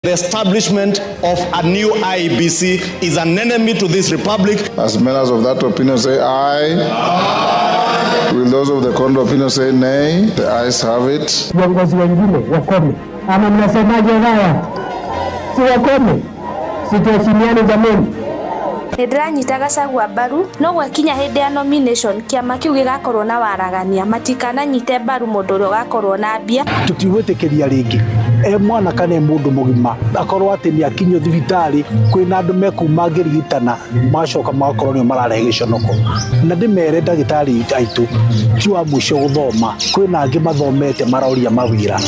The establishment of a new IEBC is an enemy to this republic. As members of that opinion say aye. Aye. Will those of the contrary opinion say nay? The ayes have it. Viongozi wengine wakome, ama mnasemaje? Haya, si wakome, si tuheshimiane jameni. Nĩ ndĩranyita Gachagua mbaru no gwakinya hĩndĩ ya nomination kĩama kĩu gĩgakorwo na waragania matikananyite mbaru mũndũ ũrĩa ũgakorwo na mbia. Tũtigwĩtĩkĩria rĩngĩ e mwana kana e mũndũ mũgima akorwo atĩ nĩ akinyio thibitarĩ kwĩna andũ mekuma ngĩrigitana macoka magakorwo nĩo mararehe gĩconoko na ndĩmere ndagĩtarĩ aitũ ti wa mũico gũthoma kwĩna angĩ mathomete maroria mawĩra.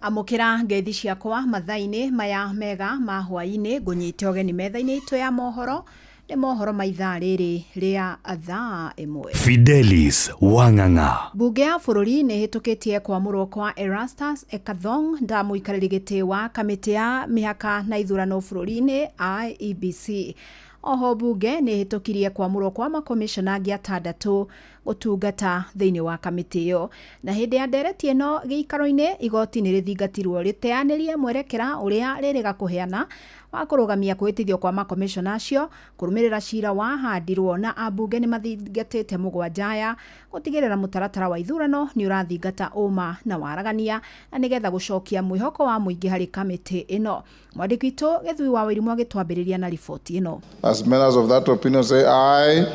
Amũkĩra ngeithi ciakwa mathaa-inĩ maya mega ma hwaĩ-inĩ ngũnyite ũgeni metha-inĩ itũ ya mohoro nĩ mohoro ma ithaa rĩrĩ rĩa thaa 1. Fidelis Wang'ang'a. Mbunge ya bũrũri nĩ ĩhĩtũkĩtie kwamũrwo kwa Erastus Ekathong nda mũikarĩri gĩtĩ wa kamĩtĩ ya mĩhaka na ithurano bũrũri-inĩ IEBC. Oho mbunge nĩ ĩhĩtũkirie kwamũrwo kwa makomishona angĩ atandatũ gũtungata thĩinĩ wa kamĩtĩ ĩyo. Na hĩndĩ ya ndereti ĩno gĩikaro-inĩ igoti nĩ rĩthingatirwo rĩteanĩrie mwerekera ũrĩa rĩrĩga kũheana wa kũrũgamia kwĩhĩtithio kwa makomishona acio kũrũmĩrĩra cira wahandirwo na ambunge nĩ mathingatĩte mũgwanja aya gũtigĩrĩra mũtaratara wa ithurano nĩ ũrathingata ũma na waragania na nĩgetha gũcokia mwĩhoko wa mũingĩ harĩ kamĩtĩ ĩno. Mwandĩki witũ Gĩthui wa Wairimu agĩtwambĩrĩria na riboti ĩno. As members of that opinion say aye.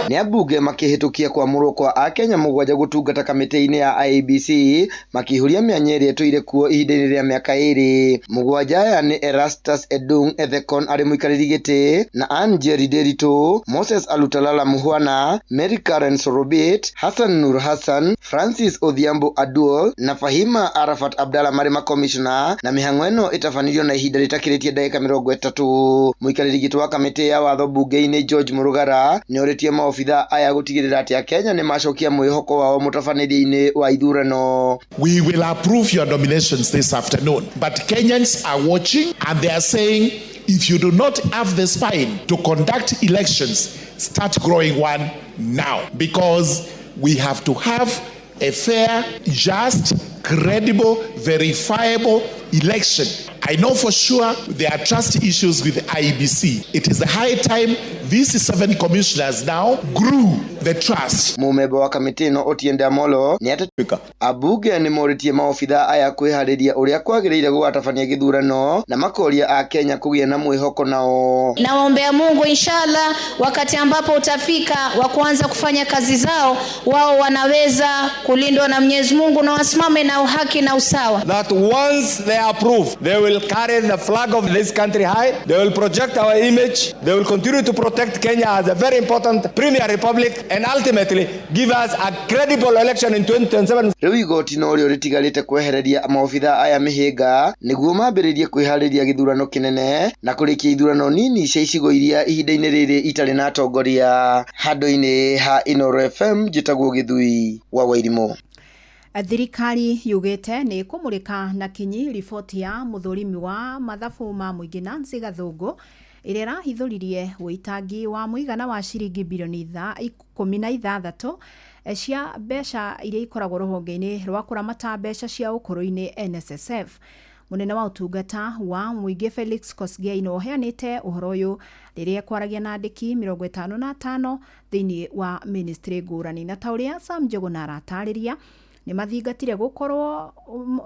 Nĩ ambunge makĩhĩtũkia kwamũrwo kwa akenya mũgwanja gũtungata kamĩtĩ-inĩ ya IEBC makĩihũria mĩanya ĩrĩa ĩtũire kuo ihinda-inĩ rĩa mĩaka 2. Mũgwanja aya nĩ Erastus Edung Ethekon arĩ mũikarĩri gĩtĩ na Ann Njeri Nderitu, Moses Alutalala Muhwana, Mary Karen Sorobit, Hassan Nur Hassan, Francis Odhiambo Aduol na Fahima Arafat Abdalla marĩ makomishona na mĩhang'o ĩno ĩtabanirio na ihinda rĩtakĩrĩtie ndagĩka 30. Mũikarĩri gĩtĩ wa kamĩtĩ ya watho mbunge-inĩ George Murugara nĩorĩtie maobithaa aya gũtigĩrĩra atĩ akenya nĩ macokia mwĩhoko wao mũtabanĩrie-inĩ wa ithurano. We will approve your nominations this afternoon, but Kenyans are watching and they are saying if you do not have the spine to conduct elections, start growing one now, because we have to have a fair, just, credible, verifiable election. I know for sure there are trust issues with the IEBC. It is the high time these 7 commissioners now grew the trust. Mumemba wa kamĩtĩ ĩno Otiende Amollo nĩ atĩ ambunge nĩ morĩtie maobithaa aya kwĩharĩria ũrĩa kwagĩrĩire gũgatabania gĩthurano na makoria a Kenya kũgĩa na mwĩhoko nao. Nawaombea Mungu inshallah wakati ambapo utafika wa kuanza kufanya kazi zao, wao wanaweza kulindwa na Mwenyezi Mungu na wasimame na uhaki na usawa. That once they approve, they will carry the flag of this country high, they will project our image, they will continue to protect Kenya as a very important premier republic and ultimately give us a credible election in 2027. Rĩu igoti no rĩo rĩtigarĩte kwehereria maobithaa aya mĩhĩnga nĩguo mambĩrĩrie kwĩharĩria gĩthurano kĩnene na kũrĩkia ithurano nini cia icigo iria ihinda-inĩ rĩrĩ itarĩ na atongoria. Handũ-inĩ ha Inooro FM njĩtagwo Gĩthui wa Wairimũ. Thirikari yugĩte nĩ kũmũrĩka na kinyi riboti ya mũthũrimi wa mathabu ma mũingĩ Nancy Gathũngũ ĩrĩa ĩrahithũririe wũitangi wa mũigana wa ciringi bilioni 16 cia mbeca iria ikoragwo rũhonge-inĩ rwa kũramata mbeca cia ũkũrũ-inĩ NSSF. Mũnene wa ũtungata wa mũingĩ Felix Kosgei no ũheanĩte ũhoro ũyũ rĩrĩa ekwaragia na andĩki 55 thĩinĩ wa ministry ngũrani na ta ũrĩa Sam Njũgũna aratarĩria nĩ mathingatire gũkorwo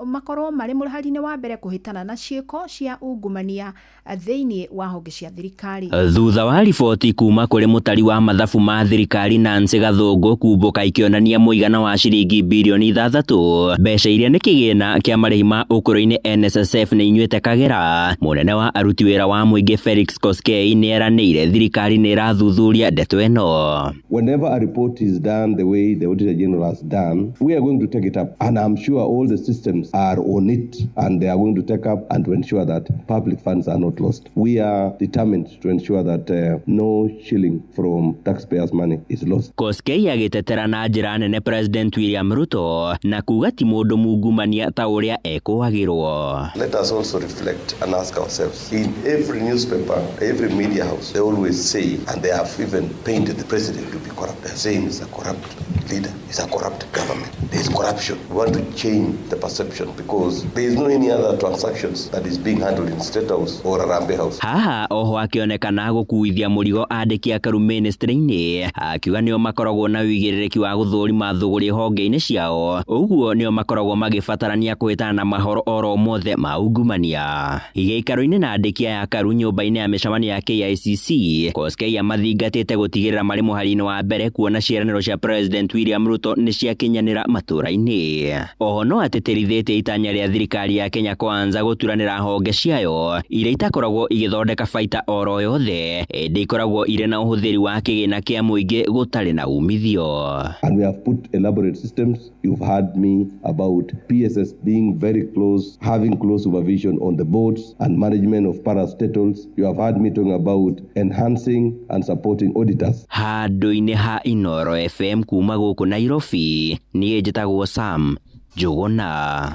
makorwo marĩ mũhari-inĩ wa mbere kũhĩtana na ciĩko cia ungumania thĩinĩ wa honge cia thirikari. Thutha wa riboti kuma kũrĩ mũtari wa mathabu ma thirikari Nancy Gathũngũ kumbũka ikĩonania mũigana wa ciringi bilioni 6 mbeca iria nĩ kĩgĩna kĩa marĩhi ma ũkũrũ-inĩ NSSF nĩ inyuĩte kagera. Mũnene wa aruti wĩra wa mũingĩ Felix Koskei nĩ eranĩire thirikari nĩ ĩrathuthuria ndeto ĩno. Whenever a report is done the way the Auditor General has done, we are going to take it up, and I'm sure all the systems are on it and they are going to take up and to ensure that public funds are not lost. We are determined to ensure that no shilling from taxpayers' money is lost. Koskei agĩtetera na njĩra nene President William Ruto na kuga ti mũndũ mungumania ta ũrĩa ekũagĩrwo. Let us also reflect and ask ourselves, in every newspaper, every media house, they always say, and they have even painted the president to be corrupt. They are saying he's a corrupt leader, he's a corrupt government. There is corruption. We want to change the perception because there is no any other transactions that is being handled in State House or Harambee House. Haha oho akĩonekana gũkuithia mũrigo andĩki a Karu ministry-inĩ, akiuga nĩo makoragwo na ũigĩrĩrĩki wa gũthũrima thũgũrĩ honge-inĩ ciao, ũguo nĩo makoragwo magĩbatarania kũhĩtana na mahoro oro mothe ma ungumania. Gĩikaro-inĩ na andĩki aya a Karu nyũmba-inĩ ya mĩcemanio ya KICC, Koskei amathingatĩte gũtigĩrĩra marĩ mũhari-inĩ wa mbere kuona ciĩranĩro cia President William Ruto nĩ ciakinyanĩra matũũra-inĩ. Oho no atĩtĩrithĩtie itanya rĩa thirikari ya Kenya Kwanza gũturanĩra honge ciayo iria itakoragwo igĩthondeka baita oro yothe, ĩndĩ ikoragwo irĩ na ũhũthĩri wa kĩgĩna kĩa mũingĩ gũtarĩ na umithio. And we have put elaborate systems. You've heard me about PSS being very close, having close supervision on the boards and management of parastatals. You have heard me talking about enhancing and supporting auditors. Handũ-inĩ ha Inoro FM kuma gũkũ Nairobi, niĩ njĩtagwo Sam Njũgũna.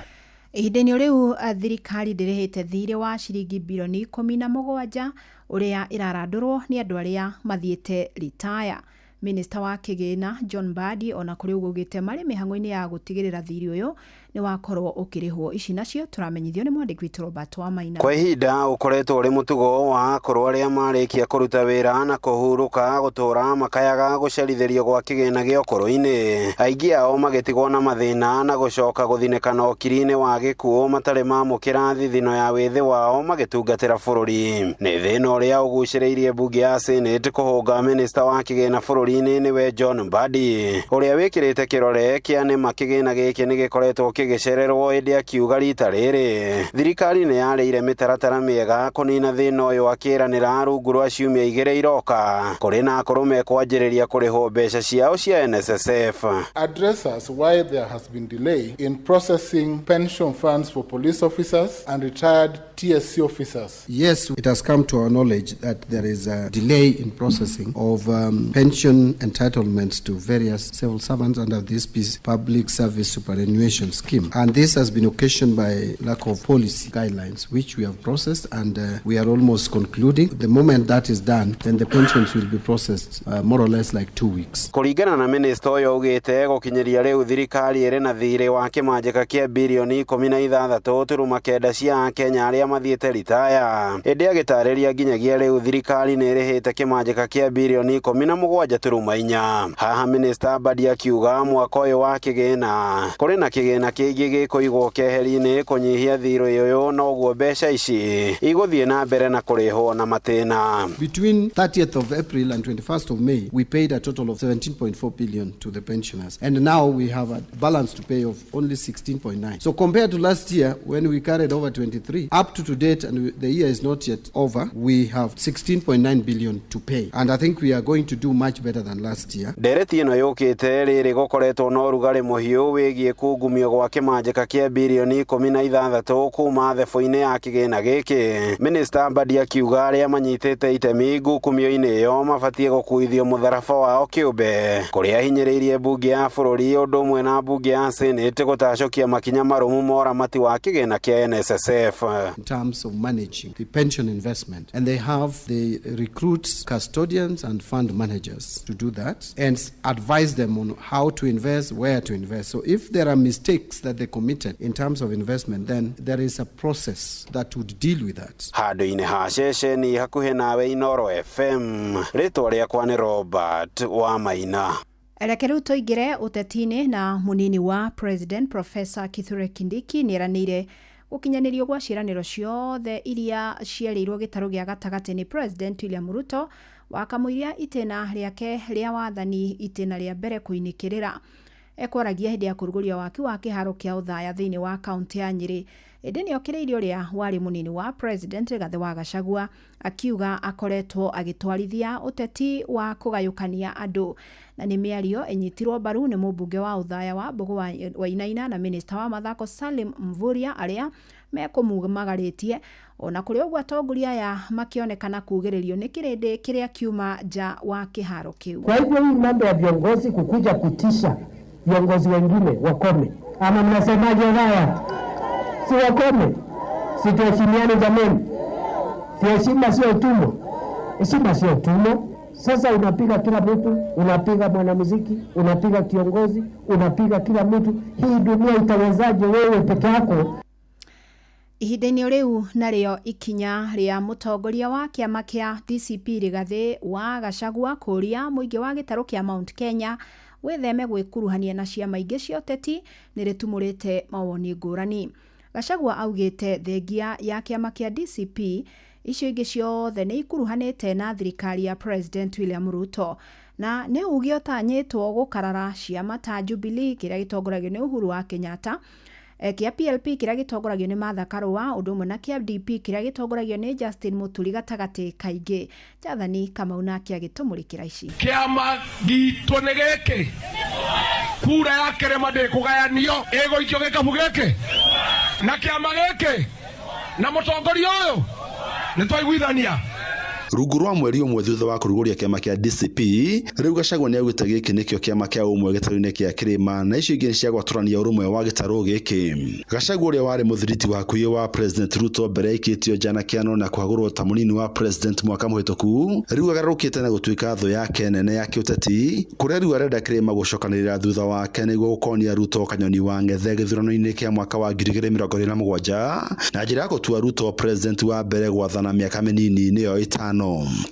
Ihinda-inĩ rĩu thirikari ndĩrĩhĩte thirĩ wa ciringi birioni 17 ũrĩa ĩrarandũrwo nĩ andũ arĩa mathiĩte ritaya. Minista wa kĩgĩna John Mbadi ona kũrĩ ũguo augĩte marĩ mĩhang'o-inĩ ya gũtigĩrĩra thirĩ ũyũ nĩ wakorwo ũkĩrĩhwo. Ici nacio tũramenyithio nĩ mwandĩki witũ Robert Wamaina. Kwa ihinda ũkoretwo ũrĩ mũtugo wa akũrũ arĩa marĩkia kũruta wĩra na kũhurũka gũtũra makayaga gũcerithĩrio gwa kĩgĩna gĩa ũkũrũ-inĩ, aingĩ ao magĩtigwo na mathĩna na gũcoka gũthinĩkana ũkiri-inĩ wa gĩkuũ matarĩ mamũkĩra thithino ya wĩthĩ wao magĩtungatĩra bũrũri. Nĩ thĩna ũrĩa ũgucĩrĩirie mbunge ya Senate kũhũnga minista wa kĩgĩna bũrũri-inĩ nĩwe John Mbadi, ũrĩa wĩkĩrĩte kĩrore kĩa nĩma kĩgĩna gĩkĩ nĩ gĩkoretwo kĩgĩcererwo, ĩndĩ akiuga rita rĩrĩ thirikari nĩ yarĩire mĩtaratara mĩega kũnina thĩna ũyũ, akĩranĩra rungu rwa ciumia igĩrĩ iroka kũrĩ na akũrũ mekwanjĩrĩria kũrĩhwo mbeca ciao cia NSSF. Address us why there has been delay in processing pension funds for police officers and retired TSC officers. Yes, it has come to our knowledge that there is a delay in processing of pension entitlements to various civil servants under this public service superannuation scheme. And this has been occasioned by lack of policy guidelines, which we have processed, and we are almost concluding. The moment that is done, then the pensions will be processed more or less like 2 weeks. Kũringana na minista ũyũ augĩte gũkinyĩria rĩu thirikari ĩrĩ na thirĩ wa kĩmanjĩka kĩa birioni 16.9 cia Akenya arĩa mathiĩte ritaya, ĩndĩ agĩtarĩria nginyagia rĩu thirikari nĩ ĩrĩhĩte kĩmanjĩka kĩa birioni 17.4. Haha minista Mbadi akiuga mwaka ũyũ wa kĩgĩna kũrĩ na kĩgĩna kĩngĩ gĩkũigwo keheri-inĩ kũnyihia thirĩ ũyũ, noguo mbeca ici igũthiĩ na mbere na kũrĩhwo na matĩna. Between 30th of April and 21st of May, we paid a total of 17.4 billion to the pensioners, and now we have a balance to pay of only 16.9. So compared to last year, when we carried over 23, up to date, and the year is not yet over, we have 16.9 billion to pay, and I think we are going to do much better than last year. Ndereti ĩno yũkĩte rĩrĩ gũkoretwo na ũrugarĩ mũhiũ wĩgiĩ kungumio gwa kĩmanjĩka kĩa birioni 16 kuma thebũ-inĩ ya kĩgĩna gĩkĩ. Minista Mbadi akiuga arĩa manyitĩte itemi ngukumio-inĩ ĩyo mabatiĩ gũkuithio mũtharaba wao kĩũmbe, kũrĩa hinyĩrĩirie mbunge ya bũrũri ũndũ ũmwe na mbunge ya Senate gũtacũkia makinya marũmu ma ũramati wa kĩgĩna kĩa NSSF. In terms of managing the pension investment, and they have the recruits, custodians and fund managers to do that and advise them on how to invest, where to invest. So if there are mistakes that they committed in terms of investment, then there is a process that would deal with that. Handũ-inĩ ha ceceni hakuhĩ nawe Inoro FM, rĩtwa rĩakwa nĩ Robert Wamaina. Reke rĩu tũingĩre ũteti-inĩ na mũnini wa President Professor Kithure Kindiki nĩeranĩire gũkinyanĩrio gwa ciĩranĩro ciothe iria cierĩirwo gĩtarũ gĩa gatagatĩ nĩ President William Ruto wakamũiria itĩna rĩake rĩa wathani itĩna rĩa mbere kũinĩkĩrĩra. Ekwaragia hĩndĩ ya kũrugũria waki wa kĩharo kĩa Othaya thĩinĩ wa kaunti ya Nyĩrĩ, ĩndĩ nĩokĩrĩirie ũrĩa warĩ mũnini wa President Rigathĩ wa Gachagua akiuga akoretwo agĩtwarithia ũteti wa kũgayũkania andũ, na nĩ mĩario ĩnyitirwo mbaru nĩ mũmbunge wa Othaya wa Mbũgũ Wainaina na minista wa mathako Salim Mvurya arĩa mekũmumagarĩtie. Ona kũrĩ ũguo atongoria aya makĩonekana kugĩrĩrio nĩ kĩrĩndĩ kĩrĩa kiuma nja wa kĩharo kĩu. Kwa hivyo hii mambo ya viongozi kukuja kutisha viongozi wengine wakome, ama mnasemaje? Haya, si wakome? Si tuheshimiane jameni? Si heshima sio utumwa? Heshima sio utumwa. Sasa unapiga kila mtu, unapiga mwanamuziki, unapiga kiongozi, unapiga kila mtu. Hii dunia itawezaje wewe peke yako? Ihinda-inĩ rĩu narĩo ikinya rĩa mũtongoria wa kĩama kĩa DCP Rigathĩ wa Gachagua kũũria mũingĩ wa gĩtarũ kĩa Mount Kenya wĩtheme gwĩkuruhania na ciama ingĩ cia ũteti nĩ rĩtumũrĩte mawoni ngũrani. Gachagua augĩte thengia ya kĩama kĩa DCP icio ingĩ ciothe nĩ ikuruhanĩte na thirikari ya President William Ruto na nĩ uge ũtanyĩtwo gũkarara ciama ta Jubilee kĩrĩa gĩtongoragio nĩ Uhuru wa Kenyatta, kĩa PLP kĩrĩa gĩtongoragio nĩ Martha Karua, ũndũ ũmwe na kĩa DP kĩrĩa gĩtongoragio nĩ Justin Muturi gatagatĩ kaingĩ. Jathani Kamau nake agĩtũmũrĩkĩra ici. Kĩama gitũ nĩ gĩkĩ, kura ya kĩrĩma ndĩkũgayanio, ĩgũikio gĩkabu gĩkĩ na kĩama gĩkĩ na mũtongoria ũyũ nĩ twaiguithania. Rungu rwa mweri ũmwe thutha wa kũrugũria kĩama kĩa DCP, rĩu Gachagua nĩaugĩte gĩkĩ nĩkĩo kĩama kĩa ũmwe gĩtarũ-inĩ kĩa kĩrĩma na icio ingĩ nĩ cia gwatũrania ũrũmwe wa gĩtarũ gĩkĩ. Gachagua ũrĩa warĩ mũthiriti wa hakuhĩ wa President Ruto mbere aikĩtio nja na kĩano na kũhagũrwo ta mũnini wa President mwaka mũhĩtũku, rĩu agarũrũkĩte na gũtuĩka thũ yake nene ya kĩũteti, kũrĩa rĩu arenda kĩrĩma gũcokanĩrĩra thutha wake nĩguo gũkonia Ruto kanyoni wa ng'ethe gĩthurano-inĩ kĩa mwaka wa 2027 na njĩra ya gũtua Ruto President wa mbere gwathana mĩaka mĩnini nĩyo 5.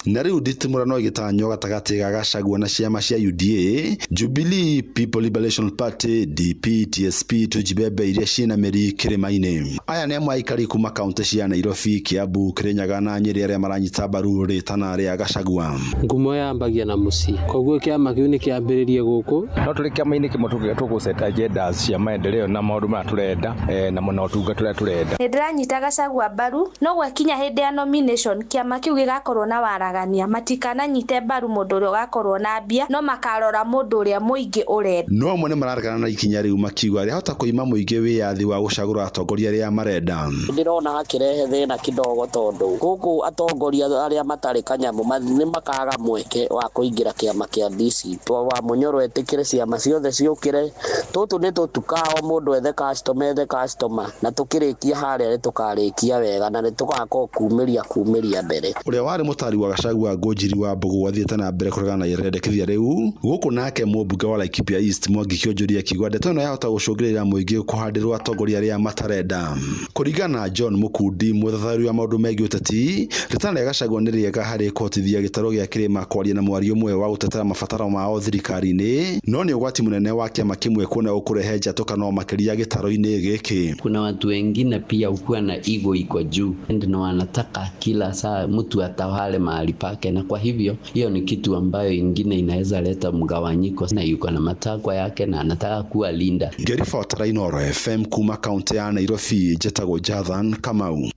Na rĩu nditimũrano ĩgĩtanywo gatagatĩ ga Gachagua na ciama cia UDA, Jubilee People Liberation Party, DP, TSP, Tujibebe iria ciĩna mĩri kĩrĩma-inĩ. Aya nĩ amwe aikari kuma kaunti cia Nairobi, Kiambu, Kirinyaga na Nyĩrĩ arĩa maranyita mbaru rĩtana rĩa Gachagua. Ngumo yambagia na mũciĩ, koguo kĩama kĩu nĩ kĩambĩrĩrie gũkũ. No tũrĩ kĩama-inĩ kĩmwe tũgũceta agendas cia maendeleo na maũndũ marĩa tũrenda na mũno ũtungata ũrĩa tũrenda. Nĩ ndĩranyita Gachagua mbaru no gwakinya hĩndĩ ya nomination kĩama kĩu gĩgakorwo na waragania, matikananyite mbaru mũndũ ũrĩa ũgakorwo na mbia no makarora mũndũ ũrĩa mũingĩ ũrenda. No amwe nĩ mararegana na ikinya rĩu makiuga rĩahota kũima mũingĩ wĩyathi wa gũcagũra atongoria arĩa marenda. Ndĩrona hakĩrehe thĩna kidogo tondũ gũkũ atongoria arĩa matarĩ kanyamũ nĩ makaga mweke wa kũingĩra kĩama kĩa DCP. Wa Munyoro etĩkĩre ciama ciothe ciũkĩre, tũtũ nĩ tũtukao mũndũ ethe customer ethe customer na tũkĩrĩkia harĩa nĩ tũkarĩkia wega na nĩ tũgakorwo kumĩria mbere. Ũrĩa warĩ mũtari wa Gachagua Ngũnjiri wa Mbũgũ athiĩte na mbere kũregana na irendekithia rĩu gũkũ nake mũmbunge wa Laikipia East Mwangi Kionjuri akiuga ndeto ĩno yahota gũcũngĩrĩria mũingĩ kũhandĩrwo atongoria arĩa matarenda. Kũringana na John Mukundi mũthathaũri wa maũndũ megiĩ ũteti, rĩtana rĩa Gachagua nĩ rĩega harĩ kũhotithia gĩtarũ gĩa kĩrĩma kwaria na mwario ũmwe wa gũtetera mabataro mao thirikari-inĩ, no nĩ ũgwati mũnene wa kĩama kĩmwe kuona ũkũrehe njatũkano makĩria gĩtarũ-inĩ gĩkĩ. Kuna watu wengine pia hukuwa na ego iko juu na wanataka kila saa mtu atawale mahali pake, na kwa hivyo hiyo ni kitu ambayo ingine inaweza leta mgawanyiko, na yuko na matakwa yake na anataka kuwa linda. Ngĩribotera Inooro FM kuma kaunti ya Nairobi, njĩtagwo Jathan Kamau.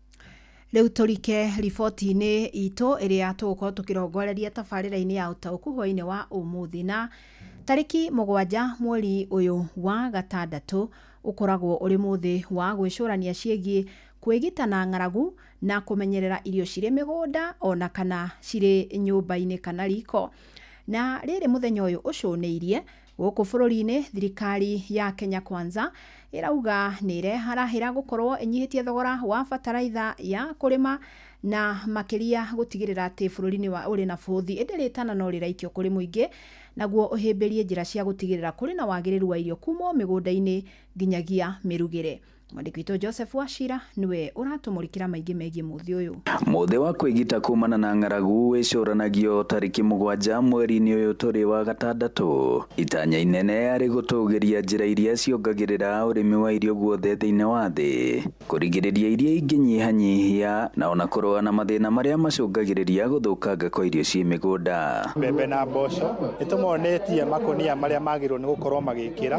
Rĩu tũrike riboti-inĩ itũ ĩrĩa tũgũkorwo tũkĩrongoreria tabarĩra-inĩ ya ũtaũku hwaĩ-inĩ wa ũmũthĩ, na tarĩki 7 mweri ũyũ wa gatandatũ ũkoragwo ũrĩ mũthĩ wa gwĩcũrania ciĩgiĩ kwĩgita na ng'aragu na kũmenyerera irio cirĩ mĩgũnda ona kana cirĩ nyũmba-inĩ kana riko. Na rĩrĩ mũthenya ũyũ ũcũnĩirie gũkũ bũrũri-inĩ, thirikari ya Kenya Kwanza ĩrauga nĩ ĩreharahĩra gũkorwo ĩnyihĩtie thogora wa bataraitha ya kũrĩma na makĩria gũtigĩrĩra atĩ bũrũri-inĩ wa ũrĩ na bũthi, ĩndĩ rĩtana no rĩraikio kũrĩ mũingĩ naguo ũhĩmbĩrie njĩra cia gũtigĩrĩra kũrĩ na wagĩrĩru wa irio kuma mĩgũnda-inĩ nginyagia mĩrugĩre. Mwandĩki witũ Joseph Wachira niwe ũratũmũrĩkĩra maingĩ megiĩ mũthĩ ũyũ. Mũthĩ wa kwĩgita kumana na ng'aragu wĩcũranagio tarĩki 7 mweri-inĩ ũyũ tũrĩ wa gatandatũ. Itanya inene arĩ gũtũgĩria njĩra iria ciongagĩrĩra ũrĩmi wa irio guothe thĩinĩ wa thĩ, kũrigĩrĩria iria ingĩnyihanyihia na ona kũrũa na mathĩna marĩa macũngagĩrĩria gũthũkanga kwa irio ciĩ mĩgũnda. Mbembe na mboco nĩtũmonetie makũnia marĩa magĩrĩirwo nĩ gũkorwo magĩkĩra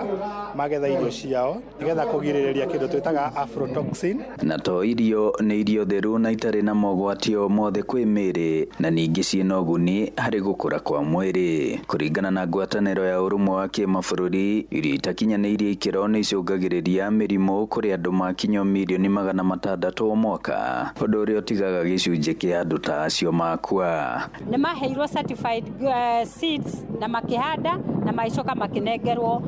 magetha irio ciao nĩgetha kũgirĩrĩria kĩndũ twĩtaga aflatoxin. Na to irio nĩ irio theru na itarĩ na mogwati o mothe kwĩ mĩĩrĩ na ningĩ ciĩna ũguni harĩ gũkũra kwa mwĩrĩ. Kũringana na ngwatanĩro ya ũrũmwe wa kĩmabũrũri, irio itakinyanĩirie ikĩro nĩ icũngagĩrĩria mĩrimũ kũrĩ andũ makinyio mirioni 600 o mwaka, ũndũ ũrĩa ũtigaga gĩcunjĩ kĩa andũ ta acio makua. Nĩ maheirwo certified seeds na makĩhanda na magĩcoka makĩnengerwo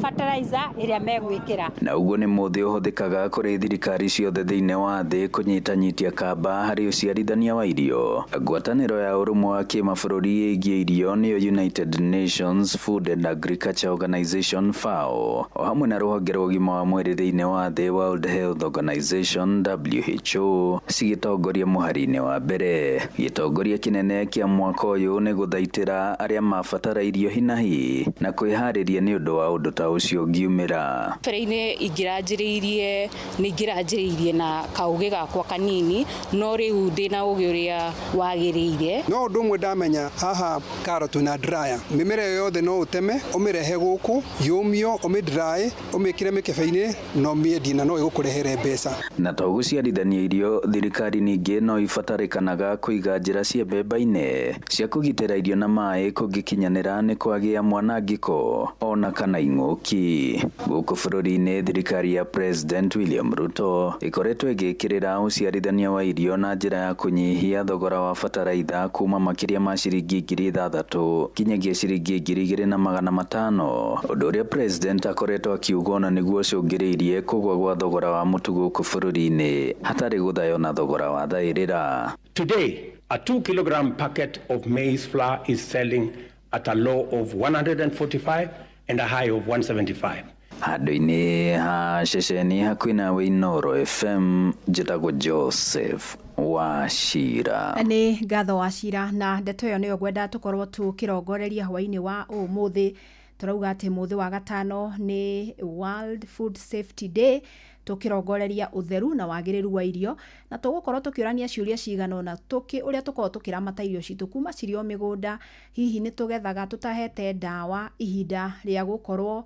fertilizer ĩrĩa megwĩkĩra. Na ũguo nĩ mũthĩ ũhũthĩkaga kũrĩ thirikari ciothe thĩinĩ wa thĩ kũnyitanyitia kamba harĩ ũciarithania wa irio. Ngwatanĩro ya ũrũmwe wa kĩmabũrũri ĩgiĩ irio nĩyo United Nations Food and Agriculture Organization FAO, o hamwe na rũhonge rwa ũgima wa mwĩrĩ thĩinĩ wa thĩ World Health Organization WHO cigĩtongoria mũhari-inĩ wa mbere. Gĩtongoria kĩnene kĩa mwaka ũyũ nĩ gũthaitĩra arĩa mabatara irio hinahi na kwĩharĩria nĩ ũndũ wa ũndũ ta ũcio ũngiumĩra. Kabere-inĩ ingĩranjĩrĩirie nĩ ingĩranjĩrĩirie na kaũgĩ gakwa kanini, no rĩu ndĩna ũgĩ ũrĩa wagĩrĩire. No ũndũ ũmwe ndamenya haha karo twĩna dryer, mĩmera ĩyo yothe no ũteme ũmĩrehe gũkũ yũmio, ũmĩ dry, ũmĩkĩre mĩkebe-inĩ na ũmĩendie na no ĩgũkũrehere mbeca. Na to gũciarithania irio, thirikari ningĩ no ibatarĩkanaga kũiga njĩra cia mbemba-inĩ cia kũgitĩra irio na maĩ kũngĩkinyanĩra nĩ kwagĩa mwanangĩko ona kana ing'ũki. Gũkũ bũrũri-inĩ thirikari ya President William Ruto ĩkoretwo ĩgĩkĩrĩra ũciarithania wa irio na njĩra ya kũnyihia thogora wa bataraitha kuma makĩria ma ciringi 6,000 kinyagia ciringi 2,500, ũndũ ũrĩa President akoretwo akiuga ona nĩguo ũcũngĩrĩirie kũgũa gwa thogora wa mũtu gũkũ bũrũri-inĩ hatarĩ gũthaywo na thogora wa thaĩrĩra. Today, a 2 kilogram packet of maize flour is selling at a low of 145 and a high of 175. Handũ-inĩ ha ceceni hakuhĩ na Inooro FM, njĩtagwo Joseph Wachira. Nĩ ngatho Wachira, na ndeto ĩyo nĩyo ngwenda tũkorwo tũkĩrongoreria hwaĩ-inĩ wa ũmũthĩ. Tũrauga atĩ mũthĩ wa gatano nĩ World Food Safety Day, tũkĩrongoreria ũtheru na wagĩrĩru wa irio, na tũgũkorwo tũkĩũrania ciũria cigana ũna ũrĩa tũkoragwo tũkĩramata irio citũ kuma cirĩ o mĩgũnda. Hihi nĩ tũgethaga tũtahete ndawa ihinda rĩa gũkorwo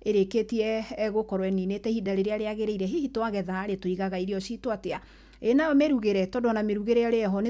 ĩrĩkĩtie gũkorwo ĩninĩte ihinda rĩrĩa rĩagĩrĩire? Hihi twagetha rĩ, tũigaga irio citũ atĩa? Ĩ nayo mĩrugĩre, tondũ ona mĩrugĩre ĩrĩa ĩho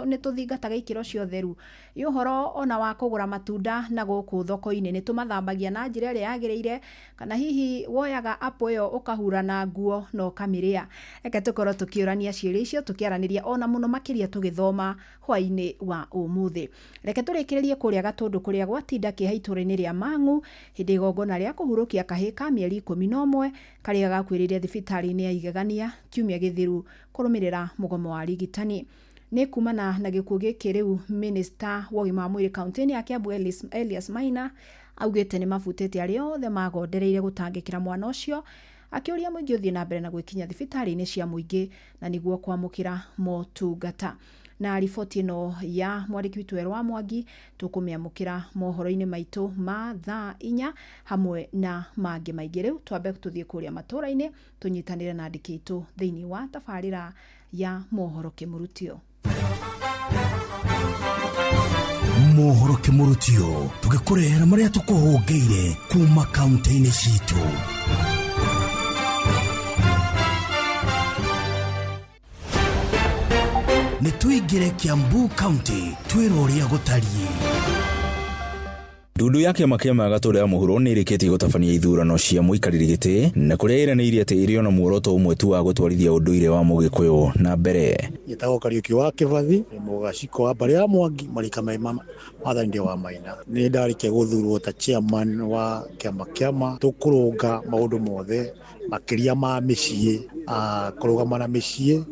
nĩ tũthingataga ikĩro cia ũtheru. Ĩ ũhoro ona wa kũgũra matunda na gũkũ thoko-inĩ, nĩ tũmathambagia na njĩra ĩrĩa yagĩrĩire, kana hihi woyaga apple ĩyo ũkahura na nguo na ũkamĩrĩa? Reke tũkorwo tũkĩũrania ciũria icio, tũkĩaranĩria ona mũno makĩria tũgĩthoma hwaĩ-inĩ wa ũmũthĩ. Reke tũrĩkĩrĩrie kũrĩa Gatũndũ kũrĩa gwatinda kĩeha itũũra-inĩ rĩa Mang'u hĩndĩ igongona rĩa kũhurũkia kahĩĩ ka mĩeri 11 karĩa gakuĩrĩire thibitarĩ-inĩ ya Igegania kiumia gĩthiru kũrũmĩrĩra mũgomo wa arigitani. Nĩ kumana na gĩkuũ gĩkĩ rĩu minista wa ũgima wa mwĩrĩ kaunti-inĩ ya Kiambu Elias Maina augĩte nĩ mabutĩte arĩa othe magondereire gũtangĩkĩra mwana ũcio, akĩũria mũingĩ ũthiĩ na mbere na gwĩkinya thibitarĩ-inĩ cia mũingĩ na nĩguo kwamũkĩra motungata. Na riboti ĩno ya mwandĩki witũ Werũ wa Mwangi tũkũmĩamũkĩra mohoro-inĩ maitũ ma thaa 4 hamwe na mangĩ maingĩ. Rĩu twambe tũthiĩ kũrĩa matũũra-inĩ tũnyitanĩre na andĩki aitũ thĩinĩ wa tabarĩra ya mohoro kĩmũrutio. Mohoro kĩmũrutio, tũgĩkũrehera marĩa tũkũhũngĩire kuma kaunti-inĩ citũ. Nĩ tũingĩre Kiambu County twĩrwo ũrĩa gũtariĩ. Ndundu ya kĩama kĩa Gatũndũ ya mũhuro nĩ ĩrĩkĩtie gũtabania ithurano cia mũikarĩri gĩtĩ na kũrĩa ĩranĩire atĩ ĩrĩ ona muoroto ũmwe tu wa gũtwarithia ũndũire wa Mũgĩkũyũ na mbere. Njĩtagwo Kariũki wa Kĩbathi, mũgaciko wa mbarĩ ya Mwangi, marika maathani wa Maina. Nĩ ndarĩkia gũthurwo ta chairman wa kĩama kĩama, tũkũrũnga maũndũ mothe makĩria ma mĩciĩ, kũrũgama na mĩciĩ,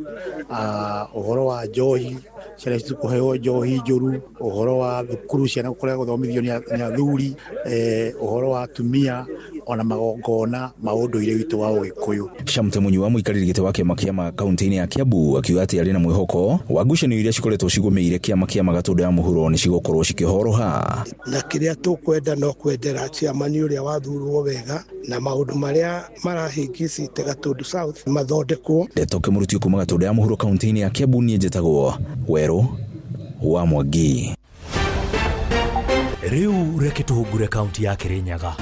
ũhoro wa njohi, ciana citũ kũheo njohi njũru, ũhoro wa thukuru ciana kũrega gũthomithio nĩ athuri, ũhoro wa atumia, ona magongona ma ũndũire witũ wa Ũgĩkũyũ. Shamte Munyua, mũikarĩri gĩtĩ wa kĩama kĩama kaunti-inĩ ya Kiambu, akiuga atĩ arĩ na mwĩhoko wa ngucanio iria cikoretwo cigũmĩire kĩama kĩama Gatũndũ ya mũhuro nĩ cigũkorwo cikĩhoroha. Na kĩrĩa tũkwenda no kwendera chairman ũrĩa wathurwo wega na maũndũ marĩa marahĩngĩcĩte Gatũndũ South mathondekwo. Ndeto kĩmũrutio kuma Gatũndũ ya mũhuro kaunti-inĩ ya Kiambu, niĩ njĩtagwo Werũ wa Mwangi. Rĩu reke tũhungure kaunti ya Kirinyaga.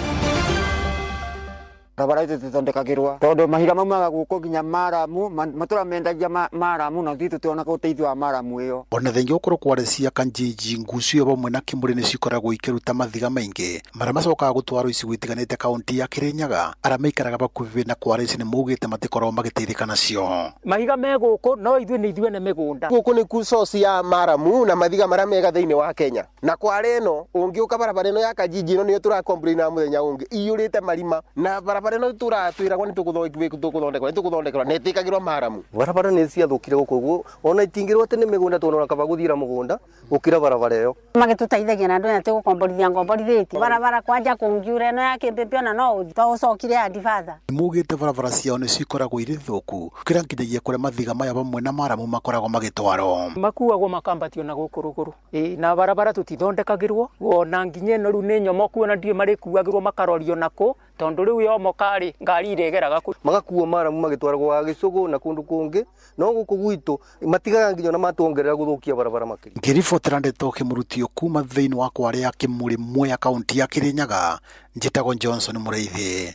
Barabara itithondekagirwa tondu mahiga maumaga guku nginya maramu matura mendagia maramu na ithuĩ tũtionaga ũteithio wa maramu ĩyo. Ona thengia gũkorwo kware cia Kanjinji, ngucio vamwe na Kimuri nĩ cikoragwo ikĩruta mathiga maingĩ marĩa macokaga gũtwarwo icigo itiganĩte kaunti ya Kirinyaga. Arĩa maikaraga bakuhĩ na kware ici nĩ maugĩte matikoragwo magĩteithĩka nacio. Mahiga me gũkũ no ithuĩ nĩ ithuĩ ene mĩgũnda. Gũkũ nĩ ku source ya maramu na mathiga marĩa mega thĩinĩ wa Kenya. Na kware ĩno ũngĩũka barabara ĩno ya Kanjinji ĩno nĩyo tũra complain na mũthenya ũngĩ iyũrĩte marima na barabara ĩno tũratwĩragwo nĩ tũgũthondekerwo na ĩtĩkagĩrwo maramu. Barabara nĩ ciathũkire gũkũ ũguo ona itingĩrwo atĩ nĩ mĩgũnda tondũ ona kaba gũthiĩra mũgũnda gũkĩra barabara ĩyo. Magĩtũteithagia na andũ atĩ gũkomborithia ngomborithĩtie barabara kwanja kũngiura ĩno ya kĩmbĩmbĩ ona no ũthiĩ to ũcokire hadi batha. Nĩmaugĩte barabara ciao nĩ cikoragwo irĩ thũku gũkĩra nginyagia kũrĩa mathiga maya vamwe na maramu makoragwo magĩtwarwo. Makuagwo makambatio na gũkũ rũgũrũ na barabara tũtithondekagĩrwo ona nginya ĩno rĩu nĩ nyomoku ona ndiũĩ marĩkuagĩrwo makarorio nakũ tondũ rĩu yomoka rĩ ngari irĩgeraga kũ. Magakuo maramu magĩtwaragwo wa gĩcũgũ na kũndũ kũngĩ no gũkũ gwitũ matigaga nginya ona matuongerera gũthũkia barabara makĩria. Ngĩribotera ndeto kĩmũrutio kuma thĩinĩ wa kware ya Kimuri Mwea kaunti ya Kirinyaga, njĩtagwo Johnson Mũrĩithi.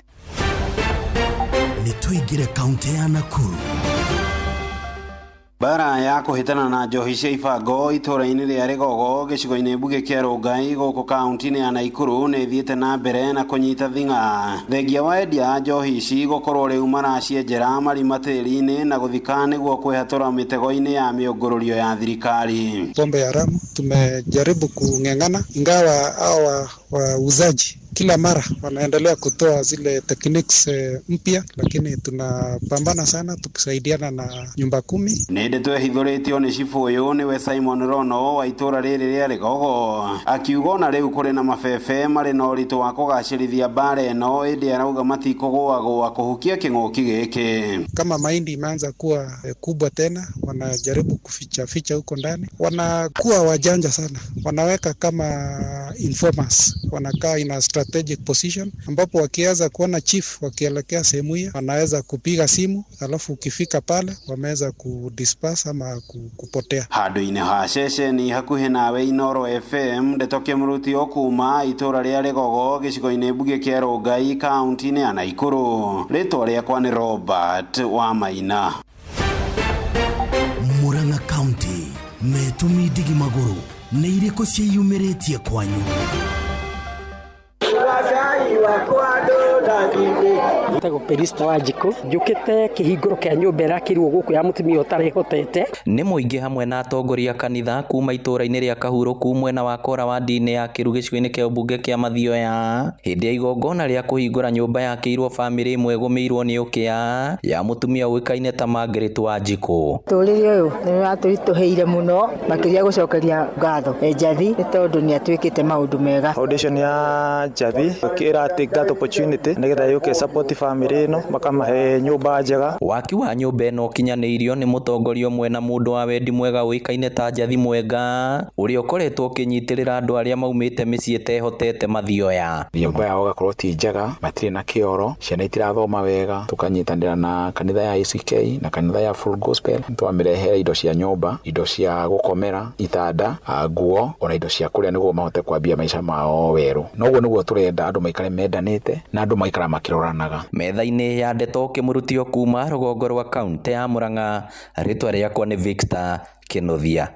Nĩ tũingĩre kaunti ya Nakuru. Bara ya kũhĩtana na njohi cia ibango itũũra-inĩ rĩa Rĩgogo gĩcigo-inĩ mbunge kĩa Rongai gũkũ kaunti-inĩ ya Naikuru nĩ ĩthiĩte na mbere na kũnyita thing'a. Thengia wa endia a njohi ici gũkorwo rĩu maracienjera marima tĩri-inĩ na gũthika nĩguo kwĩhatũra mĩtego-inĩ ya mĩũngũrũrio ya thirikari. Pombe haramu tumejaribu kung'eng'ana, ingawa hawa wauzaji kila mara wanaendelea kutoa zile techniques mpya, lakini tunapambana sana tukisaidiana na nyumba kumi. Nĩ ndeto ĩhithũrĩtio nĩ cibũ ũyũ nĩwe Simon Rono wa itũũra rĩrĩ rĩa Rĩgogo akiuga ona rĩu kũrĩ na mabebe marĩ na ũritũ wa kũgacĩrithia mbara ĩno ĩndĩ arauga matikũgũagũa kũhukia kĩng'ũki gĩkĩ. Kama mahindi imeanza kuwa kubwa tena, wanajaribu kuficha ficha huko ndani, wanakuwa wajanja sana, wanaweka kama informers, wanakaa ina strategic position ambapo wakianza kuona chief wakielekea sehemu hiyo wanaweza kupiga simu, alafu ukifika pale wameweza kudisperse ama kupotea. Handũ-inĩ ha ceceni hakuhĩ nawe Inoro FM ndeto kĩmũrutio kuma itũũra rĩa Rĩgogo gĩcigo-inĩ mbunge kĩa Rongai kaunti-inĩ ya Naikuru. Rĩtwa rĩakwa nĩ Robert wa Maina. Murang'a County metũmi ndigi magũrũ nĩ irĩkũ ciĩyumĩrĩtie kwanyu? Njĩtagwo Perista Wanjikũ, njũkĩte kĩhingũro kĩa nyũmba ĩrakĩrwo gũkũ ya mũtumia ũtarehotete. Nĩ mũingĩ hamwe na atongoria kanitha kuma itũũra-inĩ rĩa Kahurũku mwena wa Kora wa ndini ya Kĩru gĩcigo-inĩ kĩa ũmbunge kĩa Mathioya hĩndĩ ya igongona rĩa kũhingũra nyũmba yakĩirwo bamĩrĩ ĩmwe ĩgũmĩirwo nĩ ũkĩa ya mũtumia ũĩkaine ta Margaret Wanjikũ. Mũtũrĩre ũyũ nĩ watũritũhĩire mũno makĩria gũcokeria ngatho Njathi nĩ tondũ nĩ atwĩkĩte maũndũ mega. Foundation ya Njathi ĩra take that opportunity nĩgetha yũke support family ĩno makamahe nyũmba njega. Waki wa nyũmba ĩno ũkinyanĩirio nĩ mũtongoria ũmwe na mũndũ wa wendi mwega ũĩkaine ta Njathi Mwenga ũrĩa ũkoretwo ũkĩnyitĩrĩra andũ arĩa maumĩte mĩciĩ ĩtehotete Mathioya. Nyũmba yao ĩgakorwo ti njega, matirĩ na kĩoro, ciana itirathoma wega, tũkanyitanĩra na kanitha ya ACK na kanitha ya Full Gospel twamĩrehera indo cia nyũmba, indo cia gũkomera, itanda, nguo ona indo cia kũrĩa nĩguo mahote kwambia maica mao werũ. Noguo nĩguo tũrenda andũ maikare mendanĩte na andũ maikara makĩroranaga. Metha-inĩ ya ndeto kĩmũrutio kuma rũgongo rwa kaunti ya Murang'a, rĩtwa rĩakwa nĩ Victor Kĩnuthia.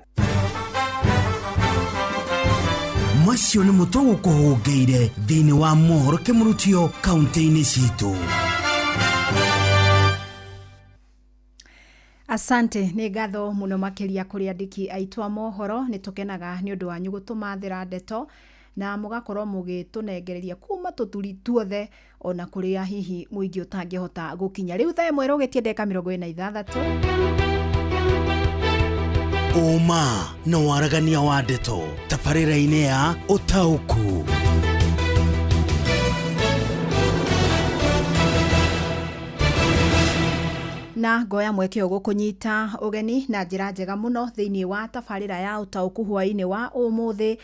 Macio nĩ mũtwe gũkũhũngĩire thĩinĩ wa mohoro kĩmũrutio kaunti-inĩ citũ. Asante nĩ ngatho mũno makĩria kũrĩ andĩki aitũ a mohoro nĩ tũkenaga nĩ ũndũ wanyu gũtũmathĩra ndeto na mũgakorwo mũgĩtũnengereria kuma tũturi tuothe ona kũrĩa hihi mũingĩ ũtangĩhota gũkinya. Rĩu thaa ĩmwe ĩrũgĩtie ndagĩka 46. Ũma na waragania wa ndeto tabarĩra-inĩ ya Ũtaũku. Na ngoya mweke ũyũ gũkũnyita ũgeni na njĩra njega mũno thĩinĩ wa tabarĩra ya Ũtaũku hwaĩ-inĩ wa ũmũthĩ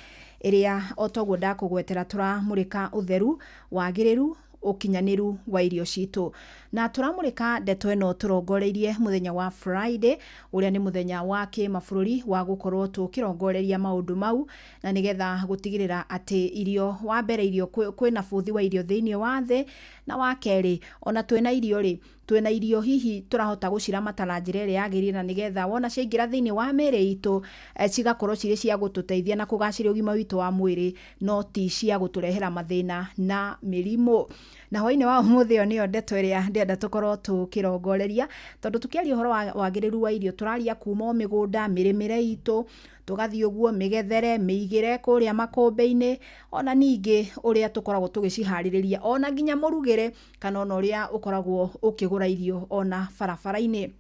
ĩrĩa o toguo ndakũgwetera tũramũrĩka ũtheru, wagĩrĩru, Ũkinyanĩru wa irio citũ. Na tũramũrĩka ndeto ĩno tũrongoreirie mũthenya wa Friday, ũrĩa nĩ mũthenya wa kĩmabũrũri wa gũkorwo tũkĩrongoreria maũndũ mau, na nĩgetha gũtigĩrĩra atĩ irio, wa mbere irio kwĩna bũthi wa irio thĩinĩ wa thĩ, na wa kerĩ ona twĩna irio rĩ, twĩna irio hihi tũrahota gũciramata na njĩra ĩrĩa yagĩrĩire, na nĩgetha wona ciaingĩra thĩinĩ wa mĩĩrĩ itũ cigakorwo cirĩ cia gũtũteithia na kũgacĩria ũgima witũ wa mwĩrĩ, no ti cia gũtũrehera mathĩna na mĩrimũ. Na hwainĩ wa ũmũthĩ ĩyo nĩyo ndeto ĩrĩa ndĩrenda tũkorwo tũkĩrongoreria, tondũ tũkĩaria ũhoro wa wagĩrĩru wa irio tũraria kuma o mĩgũnda, mĩrĩmĩre itũ, tũgathiĩ ũguo mĩgethere, mĩigĩre kũrĩa makũmbĩ-inĩ, ona ningĩ ũrĩa tũkoragwo tũgĩciharĩrĩria, ona nginya mũrugĩre kana ona ũrĩa ũkoragwo ũkĩgũra irio ona barabara-inĩ.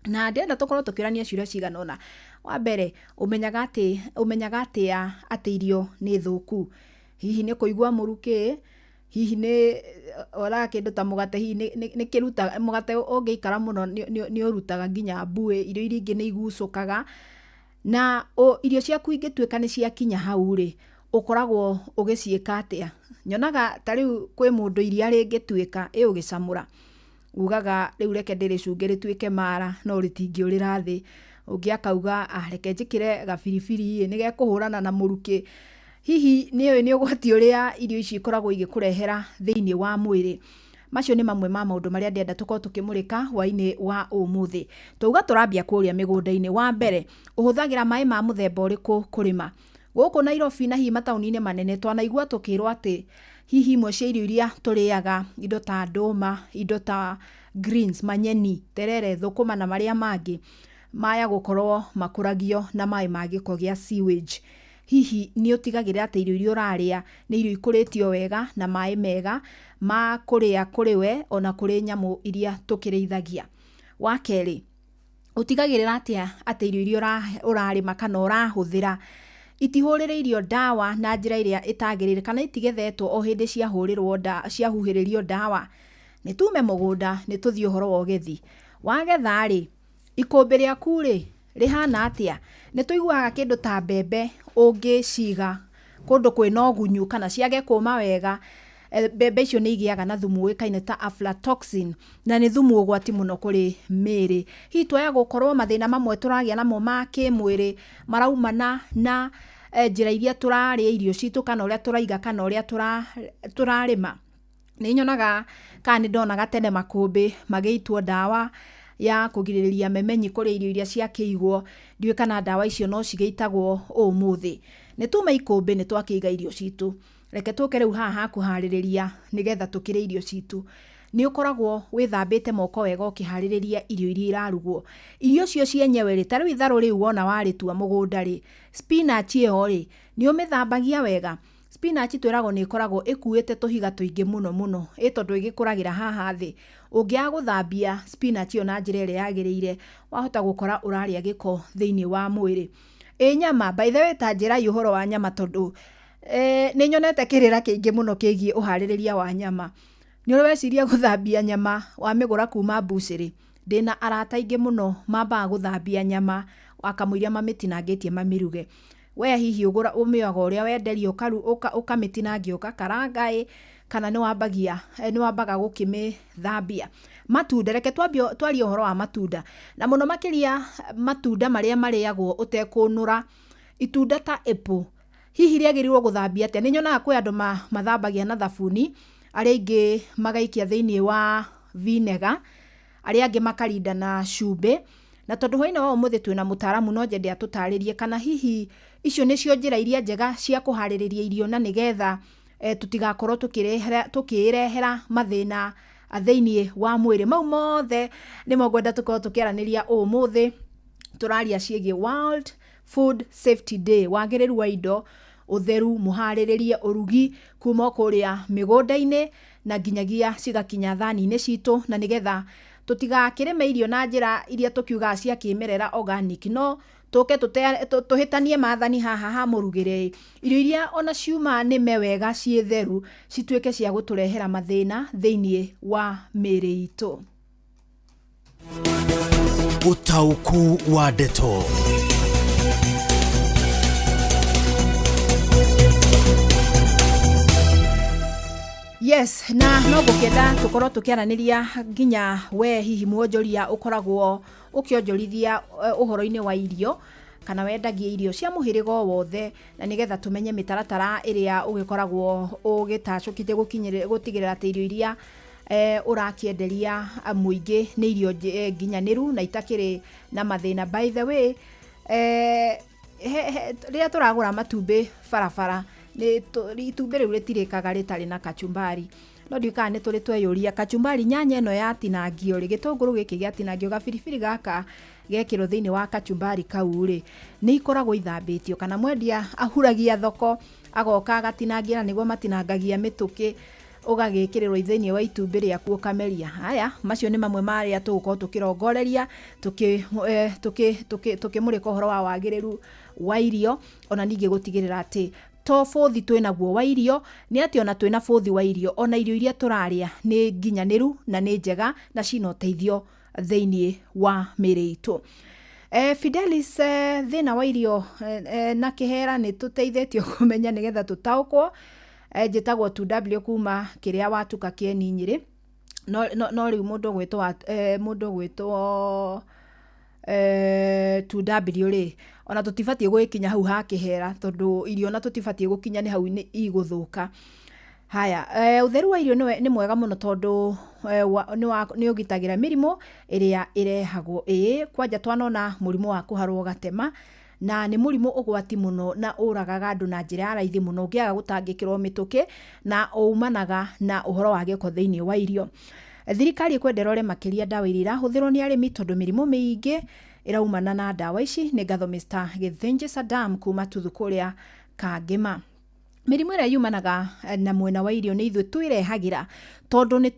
Na ndĩrenda tũkorwo tũkĩũrania ciũria cigana ũna. Wa mbere, ũmenyaga atĩ ũmenyaga atĩa atĩ irio nĩ thũku? Hihi nĩ kũigua mũrukĩ? Hihi nĩ wonaga kĩndũ ta mũgate, hihi nĩ kĩrutaga mũgate ũngĩikara mũno nĩ ũrutaga nginya mbuĩ, irio iria ingĩ nĩ igucũkaga. Na irio ciaku ingĩtuĩka nĩ ciakinya hau rĩ, ũkoragwo ũgĩciĩka atĩa? Nyonaga ta rĩu kwĩ mũndũ iria rĩngĩtuĩka ĩ ũgĩcamũra, ugaga rĩu reke ndĩrĩcunge rĩtuĩke mara, no rĩtingĩũrĩra thĩ. Ũngĩ akauga ah, reke njĩkĩre gabiribiri ĩ, nĩgekũhũrana na mũrukĩ. Hihi nĩ ũĩ nĩ ũgwati ũrĩa irio ici ikoragwo igĩkũrehera thĩinĩ wa mwĩrĩ? Macio nĩ mamwe ma maũndũ marĩa ndĩrenda tũkorwo tũkĩmũrĩka hwainĩ wa ũmũthĩ. Twauga tũrambia kũrĩa mĩgũnda-inĩ. Wa mbere, ũhũthagĩra maĩ ma mũthemba ũrĩkũ kũrĩma? Gũkũ Nairobi na hihi mataũni-inĩ manene twanaigua tũkĩrwo atĩ hihi imwe cia irio iria tũrĩaga, indo ta ndũma, indo ta greens, manyeni, terere, thũkũma na marĩa mangĩ, maya gũkorwo makũragio na maĩ ma gĩko gĩa sewage. Hihi nĩ ũtigagĩrĩra atĩ irio iria ũrarĩa nĩ irio ikũrĩtio wega na maĩ mega ma kũrĩa kũrĩ we ona kũrĩ nyamũ iria tũkĩrĩithagia? Wa kerĩ, ũtigagĩrĩra atĩa atĩ irio iria ũrarĩma kana ũrahũthĩra itihũrĩrĩirio ndawa na njĩra ĩrĩa ĩtagĩrĩire, kana itigethetwo o hĩndĩ ciahũrĩrwo ciahuhĩrĩrio ndawa? Nĩ tume mũgũnda, nĩ tũthiĩ ũhoro wa ũgethi. Wagetha rĩ, ikũmbĩ rĩaku rĩ rĩhana atĩa? Nĩ tũiguaga kĩndũ ta mbembe ũngĩciga kũndũ kwĩna ũgunyu kana ciage kũma wega, mbembe icio nĩ igĩaga na thumu ũĩkaine ta aflatoxin, na nĩ thumu ũgwati mũno kũrĩ mĩĩrĩ. Hihi twaya gũkorwo mathĩna mamwe tũragĩa namo ma kĩmwĩrĩ maraumana na njĩra iria tũrarĩa irio citũ, kana ũrĩa tũraiga, kana ũrĩa tũrarĩma. Nĩ nyonaga kana nĩ ndonaga tene makũmbĩ magĩitwo ndawa ya kũgirĩrĩria memenyi kũrĩ irio iria ciakĩigwo. Ndiũĩ kana ndawa icio no cigĩitagwo ũmũthĩ. Nĩ tume ikũmbĩ, nĩ twakĩiga irio citũ, reke tũke rĩu haha ha kũharĩrĩria nĩgetha tũkĩrĩe irio citũ. Nĩ ũkoragwo wĩthambĩte moko wega ũkĩharĩrĩria irio iria irarugwo? Irio icio cienyewe rĩ, ta rĩu itharũ rĩu wona warĩtua mũgũnda rĩ, spinach ĩyo rĩ, nĩ ũmĩthambagia wega? Spinach twĩragwo nĩ ĩkoragwo ĩkuĩte tũhiga tũingĩ mũno mũno, ĩ tondũ ĩgĩkũragĩra haha thĩ. Ũngĩaga gũthambia spinach ĩyo na njĩra ĩrĩa yagĩrĩire, wahota gũkora ũrarĩa gĩko thĩinĩ wa mwĩrĩ. Ĩ nyama, by the way, ta njĩrai ũhoro wa nyama, tondũ nĩ nyonete kĩrĩra kĩingĩ mũno kĩgiĩ ũharĩrĩria wa nyama. Nĩ ũrĩ weciria gũthambia nyama wamĩgũra kuma mbucĩrĩ? Ndĩna arata aingĩ mũno mambaga gũthambia nyama wakamũiria mamĩtinangĩtie mamĩruge. We hihi ũgũra ũmĩoyaga ũrĩa wenderio ũkamĩtinangia ũgakaranga ĩ, kana nĩ wambagia nĩ wambaga gũkĩmĩthambia? Matunda, reke twambie twarie ũhoro wa matunda, na mũno makĩria matunda marĩa marĩagwo ũtekũnũra. Itunda ta apple hihi rĩagĩrĩirwo gũthambia atĩa? Nĩ nyonaga kwĩ andũ mathambagia na thabuni, arĩa aingĩ magaikia thĩinĩ wa vinegar, arĩa angĩ makarinda na cumbĩ. Na tondũ hwainĩ wa ũmũthĩ twĩna mũtaaramu, no nyende atũtarĩrie kana hihi icio nĩcio njĩra iria njega cia kũharĩrĩria irio, na nĩgetha tũtigakorwo tũkĩrehera mathĩna thĩinĩ wa mwĩrĩ. Mau mothe nĩmo ngwenda tũkorwo tũkĩaranĩria ũmũthĩ. Tũraria ciĩgiĩ World Food Safety Day, wagĩrĩru wa indo, ũtheru, mũharĩrĩrie, ũrugi kuma o kũrĩa mĩgũnda-inĩ na nginyagia cigakinya thani-inĩ citũ, na nĩgetha tũtigakĩrĩme irio na njĩra iria tũkiugaga cia kĩmerera, organic, no tũke tũhĩtanie mathani haha ha mũrugĩre. Irio iria ona ciuma nĩme wega ciĩ theru cituĩke cia gũtũrehera mathĩna thĩinĩ wa mĩĩrĩ itũ. Ũtaũku wa ndeto. Yes, na no ngũkĩenda tũkorwo tũkĩaranĩria nginya we hihi mwonjoria ũkoragwo ũkĩonjorithia ũhoro-inĩ wa irio kana wendagia irio cia mũhĩrĩga o wothe, na nĩgetha tũmenye mĩtaratara ĩrĩa ũgĩkoragwo ũgĩtacũkĩtie gũtigĩrĩra atĩ irio iria ũrakĩenderia mũingĩ nĩ irio nginyanĩru na itakĩrĩ na mathĩna. By the way, rĩrĩa tũragũra matumbĩ barabara, itumbĩ rĩu rĩtirĩkaga rĩtarĩ na kachumbari. No ndiũĩ kana nĩ tũrĩ tweyũria kachumbari, nyanya ĩno yatinangio rĩ, gĩtũngũrũ gĩkĩ gĩatinangio, gabiribiri gaka gekĩrwo thĩinĩ wa kachumbari kau rĩ, nĩ ikoragwo ithambĩtio kana mwendia ahuragia thoko agoka agatinangia, na nĩguo matinangagia mĩtũkĩ, ũgagĩkĩrĩrwo thĩinĩ wa itumbĩ rĩaku ũkameria. Haya, macio nĩ mamwe marĩa tũgũkorwo tũkĩrongoreria tũkĩmũrĩka ũhoro wa wagĩrĩru wa irio, ona ningĩ gũtigĩrĩra atĩ to bũthi twĩnaguo wa irio, nĩ atĩ ona twĩna bũthi wa irio, ona irio iria tũrarĩa nĩ nginyanĩru na nĩ njega na cina ũteithio thĩinĩ wa mĩĩrĩ itũ. Fidelis, thĩna wa irio na kĩhera nĩ tũteithĩtio kũmenya nĩgetha tũtaũkwo. Njĩtagwo 2W kuma kĩrĩa watuka kĩeni Nyĩrĩ. No rĩu mũndũ ũgwĩtwo 2W rĩ, ona tũtibatiĩ gũgĩkinya hau ha kĩhera, tondũ irio ona tũtibatiĩ gũkinya nĩ hau igũthũka. Haya, ũtheru wa irio nĩ mwega mũno tondũ nĩ ũgitagĩra mĩrimũ ĩrĩa ĩrehagwo. Ĩĩ, kwanja twanona mũrimũ wa kũharwo gatema, na nĩ mũrimũ ũgwati mũno na ũragaga andũ na njĩra ya raithi mũno ũngĩaga gũtangĩkĩrwo mĩtũkĩ, na umanaga na ũhoro wa gĩko thĩinĩ wa irio. Thirikari ĩkwenda ĩrore makĩria ndawa iria irahũthĩrwo nĩ arĩmi, tondũ mĩrimũ mĩingĩ ĩraumana na ndawa ici. Nĩ ngatho Mr. Gĩthĩnji Saddam kuma Tuthu kũrĩa Kangĩma. Mĩrimũ ĩrĩa yumanaga na mwena wa irio nĩ ithuĩ twĩrehagĩra, tondũ nĩ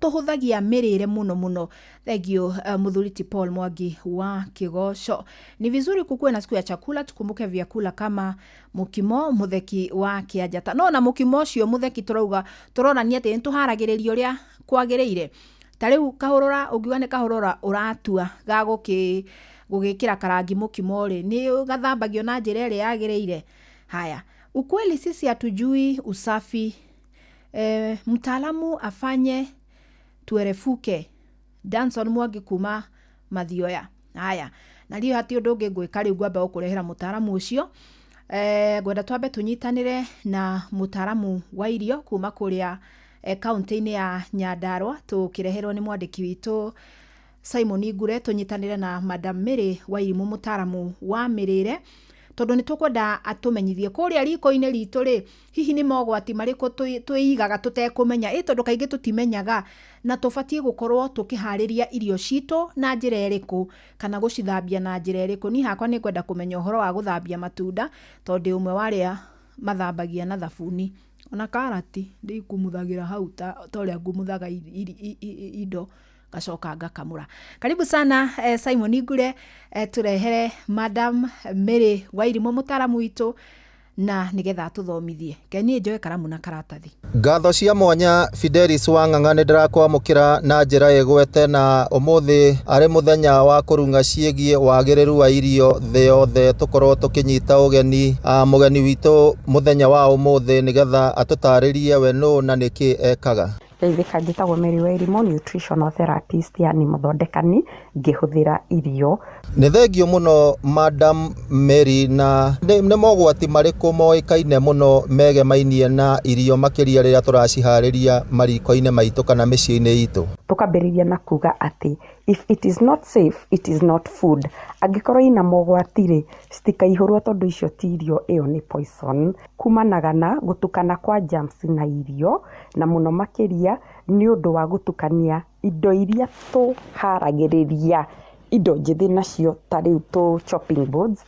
tũhũthagia mĩrĩre mũno mũno. Thank you, mũthuri ti Paul Mwangi wa Kĩgoco. Ni vizuri kukuwe na siku ya chakula, tukumbuke vyakula kama mukimo. Mũtheki wa Kĩanjata. No na mũkimo ũcio mũtheki tũrauga tũronania atĩ nĩ tũharagĩrĩria ũrĩa kwagĩrĩire. Ta rĩu kahũrũra, ũngiuga nĩ kahũrũra ũratua ga gũgĩkĩra karangi mũkimo rĩ, nĩ gathambagio na njĩra ĩrĩa yagĩrĩire. Haya, ukweli sisi hatujui usafi. Mtaalamu afanye tuerefuke. Danson Mwangi kuma Mathioya. Haya, na riũ hati ũndũ ũngĩ ngwĩka rĩu, ngwamba gũkũrehera mũtaaramu ũcio. Ngwenda twambe tũnyitanĩre na mũtaaramu wa irio kuma kũrĩa kaunti-inĩ ya Nyandarua, tũkĩreherwo nĩ mwandĩki witũ Simon Ngure, tũnyitanĩre na Madam Mary Wairimu, mũtaaramu wa mĩrĩre, tondũ nĩ tũkwenda atũmenyithie kũrĩa riko-inĩ ritũ rĩ, hihi nĩ mogwati marĩkũ twĩigaga tũtekũmenya, ĩ tondũ kaingĩ tũtimenyaga, na tũbatiĩ gũkorwo tũkĩharĩria irio citũ na njĩra ĩrĩkũ kana gũcithambia na njĩra ĩrĩkũ. Niĩ hakwa nĩ ngwenda kũmenya ũhoro wa gũthambia matunda, tondũ ndĩ ũmwe wa arĩa mathambagia na thabuni, ona karati ndĩikumuthagĩra hau ta ũrĩa ngumuthaga indo, ngacoka ngakamũra. Karibu sana, Simon Ngure, tũrehere Madam Mary Wairimu, mũtaaramu witũ, na nĩgetha atũthomithie. Ke niĩ njoe karamu na karatathi. Ngatho cia mwanya Fidelis Wang'ang'a, nĩ ndĩrakwamũkĩra na njĩra ĩgwete, na ũmũthĩ arĩ mũthenya wa kũrung'a ciĩgiĩ wagĩrĩru wa irio thĩ yothe, tũkorwo tũkĩnyita ũgeni mũgeni witũ mũthenya wa ũmũthĩ nĩgetha atũtarĩrie we nũ na nĩkĩ ekaga. Ndeithĩka, njĩtagwo Mary Wairimu, nutritional therapist, yani mũthondekani ngĩhũthĩra irio. Nĩ thengio mũno, Madam Mary, na nĩ mogwati marĩkũ moĩkaine mũno megemainie na irio, makĩria rĩrĩa tũraciharĩria mariko-inĩ maitũ kana mĩciĩ-inĩ itũ? Tũkambĩrĩria na kuga atĩ if it is not safe, it is not food. Angĩkorwo ina mogwati rĩ, citikaihũrwo, tondũ icio ti irio, ĩyo nĩ poison. Kumanaga na gũtukana kwa germs na irio, na mũno makĩria nĩ ũndũ wa gũtukania indo iria tũharagĩrĩria indo njĩthĩ nacio, ta rĩu tũ chopping boards,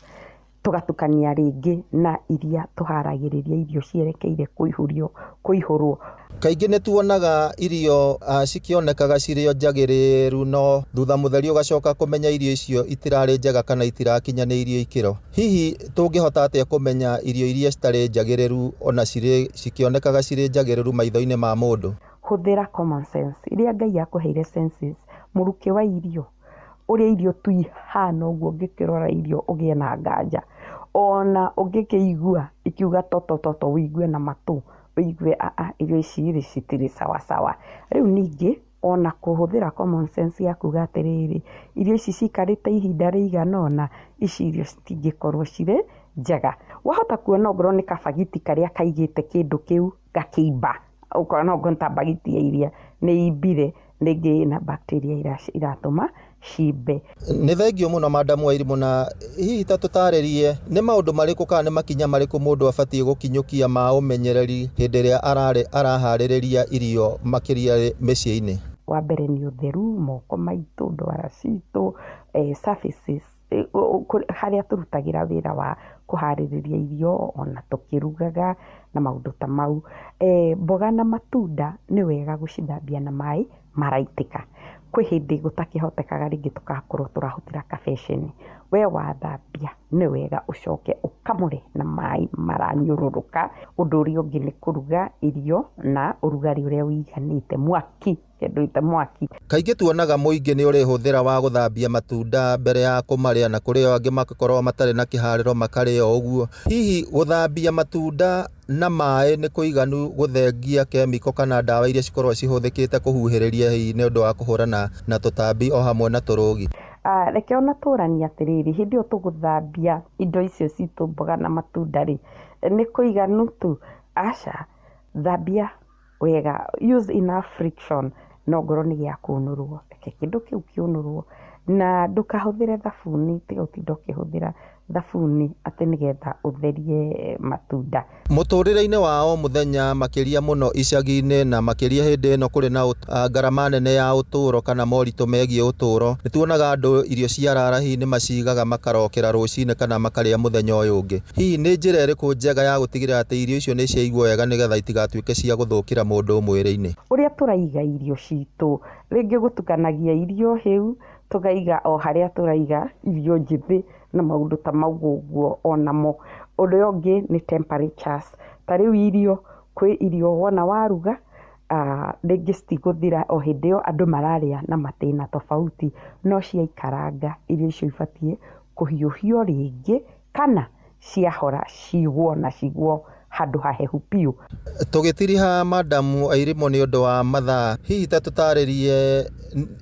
tũgatukania rĩngĩ na iria tũharagĩrĩria irio cierekeire kũihũrio kũihũrwo. Kaingĩ nĩ tuonaga irio cikĩonekaga cirĩ o njagĩrĩru, no thutha mũtheri ũgacoka kũmenya irio icio itirarĩ njega kana itirakinyanĩirio ikĩro. Hihi tũngĩhota atĩa kũmenya irio iria citarĩ njagĩrĩru ona cirĩ cikĩonekaga cirĩ njagĩrĩru maitho-inĩ ma mũndũ? Hũthĩra common sense iria Ngai akũheire, senses, mũrukĩ wa irio, ũrĩa irio tu ihana ũguo. Ũngĩkĩrora irio ũgĩe na nganja, ona ũngĩkĩigua ikiuga toto toto, ũigue na matũ. Ũigue aa irio ici rĩ citirĩ sawasawa. Rĩu ningĩ ona kũhũthĩra common sense ya kuga atĩrĩrĩ, irio ici cikarĩte ihinda rĩigana ũna, ici irio citingĩkorwo cirĩ njega. Wahota kuona ongorwo nĩ kabagiti karĩa kaigĩte kĩndũ kĩu gakĩimba, ũkona ongorwo nĩ ta mbagiti ya iria nĩ imbire, rĩngĩ ĩna bacteria iratũma cimbe. Nĩ thengio mũno Madam Wairimũ, na hihi ta tũtarĩrie nĩ maũndũ marĩkũ kana nĩ makinya marĩkũ mũndũ abatiĩ gũkinyũkia ma ũmenyereri hĩndĩ ĩrĩa araharĩrĩria irio makĩria mĩciĩ-inĩ? Wa mbere nĩ ũtheru, moko maitũ, ndwara citũ, surfaces, harĩa tũrutagĩra wĩra wa kũharĩrĩria irio ona tũkĩrugaga na maũndũ ta mau. Mboga na matunda nĩ wega gũcithambia na maĩ maraitĩka. Kwĩ hĩndĩ gũtakĩhotekaga rĩngĩ tũgakorwo tũrahũthĩra kabeceni. We wathambia nĩ wega ũcoke ũkamũre na maĩ maranyũrũrũka. Ũndũ ũrĩa ũngĩ nĩ kũruga irio na ũrugarĩ ũrĩa ũiganĩte, mwaki, kĩndũ mwaki. Kaingĩ tuonaga mũingĩ nĩ ũrĩ hũthĩra wa gũthambia matunda mbere ya kũmarĩa, na kũrĩ o angĩ makoragwo matarĩ na kĩharĩro makarĩa o ũguo. Hihi gũthambia matunda na maĩ nĩ kũiganu gũthengia kemiko kana ndawa iria cikoragwo cihũthĩkĩte kũhuhĩrĩria hihi nĩ ũndũ wa kũhũrana na tũtambi o hamwe na tũrũgi? Reke ona tũranie atĩrĩrĩ, hĩndĩ ĩyo tũgũthambia indo icio citũ mboga na matunda rĩ, nĩ kũiganu tu? Aca, thambia wega, use enough friction, no ngorwo nĩ gĩa kũnũrwo, reke kĩndũ kĩu kĩũnũrwo, na ndũkahũthĩre thabuni, tiga gũtinda ũkĩhũthĩra thabuni atĩ nĩgetha ũtherie matunda. Mũtũrĩre-inĩ wa o mũthenya makĩria mũno icagi-inĩ na makĩria hĩndĩ ĩno kũrĩ na ngarama nene ya ũtũũro kana moritũ megiĩ ũtũũro, nĩ tuonaga andũ irio ciarara hihi nĩ macigaga makarokera rũcinĩ kana makarĩa mũthenya ũyũ ũngĩ. Hihi nĩ njĩra ĩrĩkũ njega ya gũtigĩrĩra atĩ irio icio nĩ ciaigwo wega nĩgetha itigatuĩke cia gũthũkĩra mũndũ mwĩrĩ-inĩ? Ũrĩa tũraiga irio citũ, rĩngĩ gũtukanagia irio hĩu, tũkaiga o harĩa tũraiga irio njĩthĩ na maũndũ ta mau ũguo onamo. Ũrĩa ũngĩ nĩ temperatures, ta rĩu irio, kwĩ irio wona waruga, rĩngĩ citigũthira o hĩndĩ ĩyo andũ mararĩa na matĩna tofauti, no ciaikaranga irio icio ibatiĩ kũhiũhio rĩngĩ kana ciahora cigwo na cigwo handũ hahehu biũ. Tũgĩtiriha Madam Wairimũ nĩ ũndũ wa mathaa, hihi ta tũtarĩrie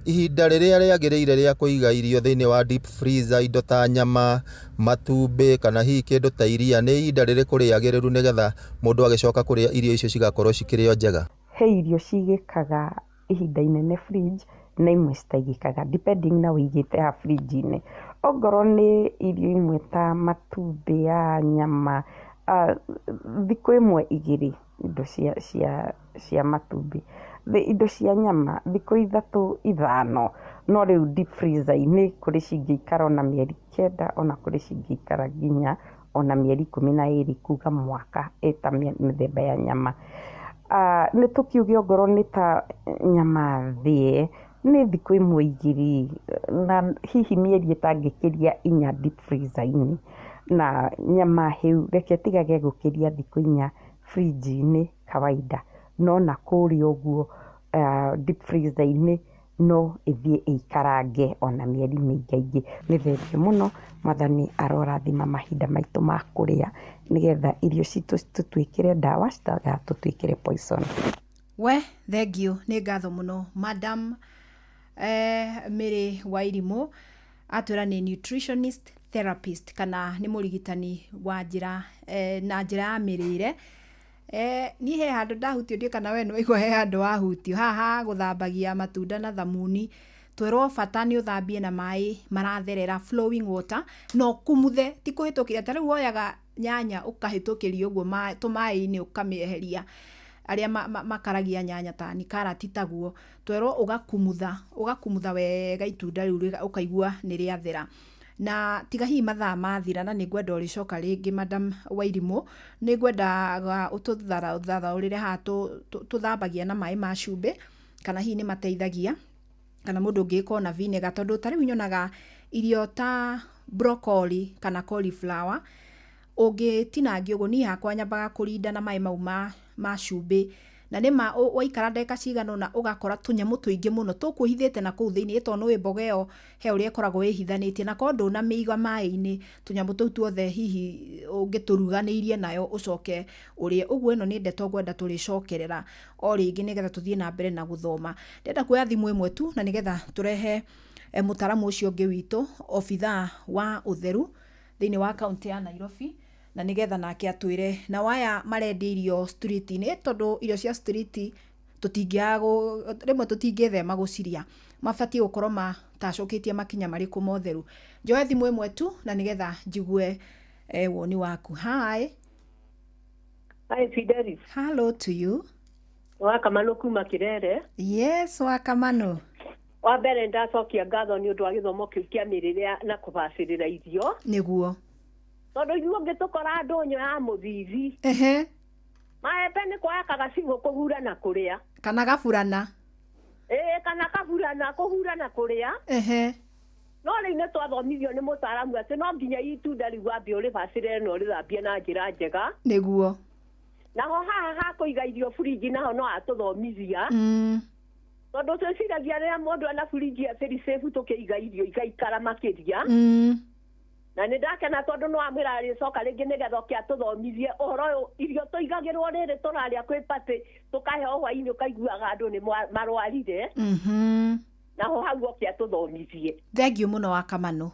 ihinda rĩrĩa rĩagĩrĩire rĩa kũiga irio thĩinĩ wa deep freezer, indo ta nyama, matumbĩ kana hihi kĩndũ ta iria, nĩ ihinda rĩrĩkũ rĩagĩrĩru nĩgetha mũndũ agĩcoka kũrĩa irio icio cigakorwo cikĩrĩ o njega? He irio cigĩkaga ihinda inene fridge na imwe citaigĩkaga depending na ũigĩte ha fridge-inĩ. Ongorwo nĩ irio imwe ta matumbĩ ya nyama, thikũ ĩmwe igĩrĩ indo cia matumbĩ, indo cia nyama thikũ 3 5, no rĩu deep freezer-inĩ kũrĩ cingĩikara ona mĩeri 9, ona kũrĩ cingĩikara nginya ona mĩeri 12 kuga mwaka ĩta mĩthemba ya nyama. Nĩ tũkiuge ongorwo nĩ ta nyama thĩe nĩ thikũ 1 2 na hihi mĩeri ĩtangĩkĩria 4 deep freezer-inĩ, na nyama hĩu reke ĩtigage gũkĩria thikũ 4 fridge-inĩ kawaida, no na kũrĩa ũguo deep freezer-inĩ no ĩthiĩ ĩikarange ona mĩeri mĩingaingĩ. Nĩ thengio mũno, Mwathani arorathima mahinda maitũ ma kũrĩa nĩgetha irio citũ citũtuĩkĩre ndawa citigatũtuĩkĩre poison. We thengio, nĩ ngatho mũno Madam Mary Wairimũ, atwĩra nĩ nutritionist therapist kana nĩ mũrigitani wa njĩra na njĩra ya mĩrĩre. Niĩ he handũ ndahutio, ndiũĩ kana we nĩ waigua he handũ wahutio haha gũthambagia matunda na thamuni, twerwo bata nĩ ũthambie na maĩ maratherera, flowing water, na ũkumuthe, ti kũhĩtũkĩria. Ta rĩu woyaga nyanya ũkahĩtũkĩria ũguo tũmaĩ-inĩ ũkamĩeheria. Arĩa makaragia nyanya ta ni karati taguo, twerwo ũgakumutha wega itunda rĩu ũkaigua nĩ rĩathera. Na tiga hihi mathaa mathira, na nĩ ngwenda ũrĩcoka rĩngĩ Madam Wairimũ, nĩ ngwendaga ũtũthathaũrĩre haha tũthambagia na maĩ ma cumbĩ kana hihi nĩ mateithagia, kana mũndũ ũngĩgĩkorwo na vinegar, tondũ ta rĩu nyonaga irio ta broccoli kana cauliflower ũngĩtinangia ũguo, niĩ hakwa nyambaga kũrinda na maĩ mau ma cumbĩ Na nĩma waikara ndagĩka cigana ũna ũgakora tũnyamũ tũingĩ mũno tũkwĩhithĩte na kũu thĩinĩ, tondũ nĩũĩ mboga ĩyo he ũrĩa ĩkoragwo ĩhithanĩtie, na korwo ndũnamĩiga maĩ-inĩ, tũnyamũ tũu tuothe hihi ũngĩtũruganĩirie nayo ũcoke ũrĩe. Ũguo ĩno nĩ ndeto ngwenda tũrĩcokerera o rĩngĩ nĩgetha tũthiĩ na mbere na gũthoma. Ndĩrenda kuoya thimũ ĩmwe tu na nĩgetha tũrehe mũtaramu ũcio ũngĩ witũ, obithaa wa ũtheru thĩinĩ wa kaũntĩ ya Nairobi, na nĩgetha nake atwĩre nao aya marendia irio street-inĩ, tondũ irio cia street tũtingĩaga rĩmwe tũtingĩthema gũciria, mabatiĩ gũkorwo matacũkĩtie makinya marĩkũ ma ũtheru. Njoe thimũ ĩmwe tu na nĩgetha njigue woni waku. Hi. Hi Fidelis. Hello to you. Wakamano kuma Kirere. Yes, Wakamano. Wa mbere ndacokia ngatho nĩ ũndũ wa gĩthomo kĩu kĩa mĩrĩre na kũbacĩrĩra irio. Nĩguo. Tondũ ithuĩ ũngĩtũkora ndũnyũ ya mũthithi. Ehe. Maembe nĩ kuoya kagacibũ kũhura na kũrĩa. Kana gaburana. Ĩĩ, kana kaburana, kũhura na kũrĩa. Ehe. No rĩu nĩ twathomithio nĩ mũtaaramu atĩ no nginya itunda rĩu wambe ũrĩbacĩrĩre na ũrĩthambie na njĩra njega. Nĩguo. Naho haha ha kũiga irio burinji naho no atũthomithia. Tondũ twĩciragia rĩrĩa mũndũ ena burinji atĩ safe tũkĩiga irio igaikara makĩria. Na nĩ ndakena tondũ no amwĩra arĩcoka rĩngĩ nĩgetha oke atũthomithie ũhoro ũyũ, irio tũigagĩrwo rĩrĩ tũrarĩa kwĩ party tũkaheo hwainĩ ũkaiguaga andũ nĩ marwarire. Naho hau oke atũthomithie. Thengiũ mũno Wakamano.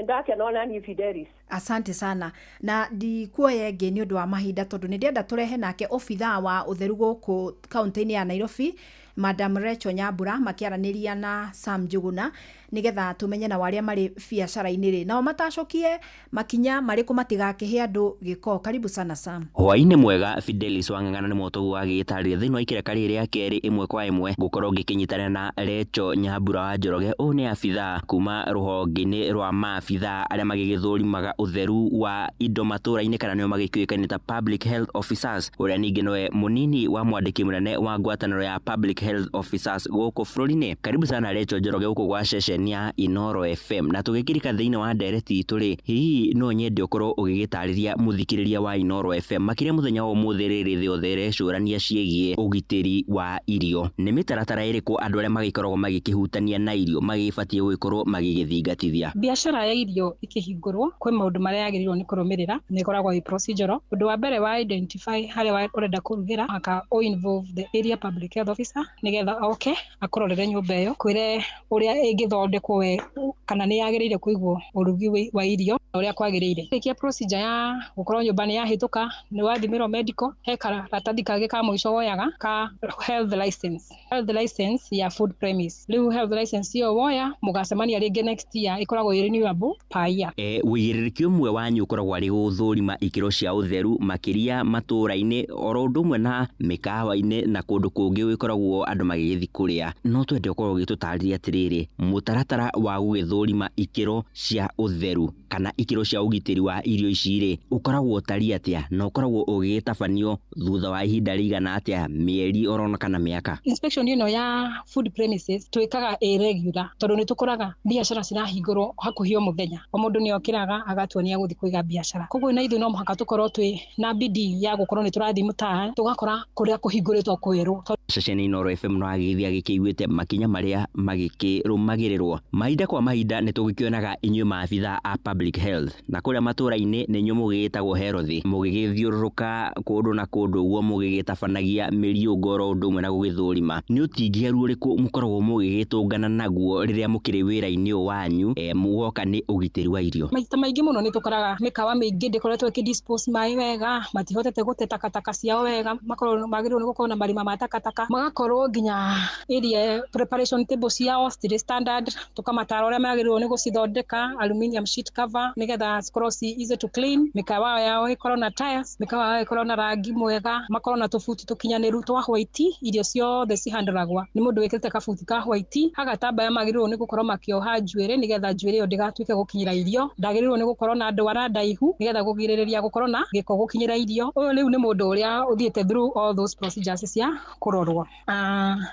Ndakena ona niĩ Fidelis. Asante sana. Na ndikuoya ĩngĩ nĩ ũndũ wa mahinda tondũ nĩ ndĩrenda tũrehe nake obithaa wa ũtheru gũkũ kaũntĩ-inĩ ya Nairobi, Madam Rachel Nyambura, makĩaranĩria na Sam Njuguna nĩgetha tũmenye nao arĩa marĩ biacara-inĩ rĩ, nao matacũkie makinya marĩkũ matigakĩhe andũ gĩko. Karibu sana Sam. Hwainĩ mwega Fidelis Wang'ang'ana nĩ motogu wa gĩtarĩria thĩinĩ wa ikereka rĩrĩ rĩa kerĩ ĩmwe kwa ĩmwe ngũkorwo ngĩkĩnyitanĩra na Rachel Nyambura wa Njoroge. Ũyũ nĩ abithaa kuma rũhonge-inĩ rwa maabithaa arĩa magĩgĩthũrimaga ũtheru wa indo matũra-inĩ kana nĩo magĩkĩũĩkaine ta public health officers, ũrĩa ningĩ nowe mũnini wa mwandĩki mũnene wa ngwatanĩro ya public health officers gũkũ bũrũri-inĩ. Karibu sana Rachel Njoroge gũkũ gwa ceceni ya Inoro FM. Na tũgĩkirika thĩinĩ wa ndereti itũ rĩ, hihi no nyende ũkorwo ũgĩgĩtarĩria mũthikĩrĩria wa Inoro FM makĩria mũthenya wa ũmũthĩ rĩrĩ thĩ yothe ĩrecũrania ciĩgiĩ ũgitĩri wa irio, nĩ mĩtaratara ĩrĩkũ andũ arĩa magĩkoragwo magĩkĩhutania na irio magĩbatiĩ gũgĩkorwo magĩgĩthingatithia? Biacara ya irio ikĩhingũrwo kwĩ maũndũ marĩa yagĩrĩirwo nĩ kũrũmĩrĩra, nĩ ĩkoragwo ĩ procedural. Ũndũ wa mbere wa identify harĩa ũrenda kũrugĩra, aka o involve the area public health officer nĩgetha oke akũrorere nyũmba ĩyo, kwĩre ũrĩa ĩngĩthondekwo we kana nĩ yagĩrĩire kũigwo ũrugi wa irio ũrĩa kwagĩrĩire. Rĩkia procedure ya gũkorwo nyũmba nĩ yahĩtũka, nĩ wathimĩrwo medical, he karatathi kangĩ ka mũico woyaga ka health license. Health license ya food premise. Rĩu health license ĩyo woya mũgacemania rĩngĩ next year, ĩkoragwo ĩ renewable per year. Ũigĩrĩrĩki ũmwe wanyu ũkoragwo arĩ gũthũrima ikĩro cia ũtheru makĩria matũra-inĩ oro ũndũ ũmwe na mĩkawa-inĩ na kũndũ kũngĩ gũkoragwo andũ magĩgĩthiĩ kũrĩa. No twende ũkorwo ũgĩtũtarĩria atĩrĩrĩ, mũtaratara wa gũgĩthũrima ikĩro cia ũtheru kana ikĩro cia ũgitĩri wa irio ici rĩ, ũkoragwo ũtariĩ atĩa na ũkoragwo ũgĩgĩtabanio thutha wa ihinda rĩigana atĩa, mĩeri orona kana mĩaka? Inspection ĩno ya food premises twĩkaga ĩ regular tondũ nĩ tũkoraga biacara cirahingũrwo hakuhĩ o mũthenya, o mũndũ nĩ okĩraga agatuonia gũthiĩ kũiga biacara. Koguo na ithuĩ no mũhaka tũkorwo twĩ na bidii ya gũkorwo nĩ tũrathiĩ mũtaa tũgakora kũrĩa kũhingũrĩtwo kwerũ. Ceceni Inoro FM no agĩgĩthiĩ agĩkĩiguĩte makinya marĩa magĩkĩrũmagĩrĩrwo mahinda kwa mahinda. Nĩ tũgĩkĩonaga inyuĩ maabithaa a public health na kũrĩa matũra-inĩ nĩ inyuĩ mũgĩgĩtagwo herothi, mũgĩgĩthiũrũrũka kũndũ na kũndũ ũguo mũgĩgĩtabanagia mĩriũngũ oro ũndũ ũmwe na gũgĩthũrima. Nĩ ũtingiaru ũrĩkũ mũkoragwo mũgĩgĩtũngana naguo rĩrĩa mũkĩrĩ wĩra-inĩ ũyũ wanyu mũgoka nĩ ũgitĩri wa irio? Maita maingĩ mũno nĩ tũkoraga mĩkawa mĩingĩ ndĩkoretwo ĩkĩ-dispose maĩ wega, matihotete gũte takataka ciao wega, makorwo magĩrĩirwo nĩ gũkorwo na marima ma takataka, magakorwo nginya area preparation table ciao citirĩ standard, tũkamatara ũrĩa magĩrĩirwo nĩ gũcithondeka aluminium sheet cover nĩgetha cikorwo ci easy to clean, mĩkawa yao ĩkorwo na tiles, mĩkawa yao ĩkorwo na rangi mwega, makorwo na tũbuti tũkinyanĩru twa white, irio ciothe cihandũragwa nĩ mũndũ wĩkĩrĩte kabuti ka white, hagatambaya magĩrĩirwo nĩ gũkorwo makĩoha njuĩrĩ nĩgetha njuĩrĩ ĩyo ndĩgatuĩke gũkinyĩra irio, ndagĩrĩirwo nĩ gũkorwo gũkorwo na ndwara ndaihu nĩgetha kũgirĩrĩria gũkorwo na gĩko gũkinyĩra irio. Ũyũ rĩu nĩ mũndũ ũrĩa ũthiĩte through all those procedures cia kũrorwo.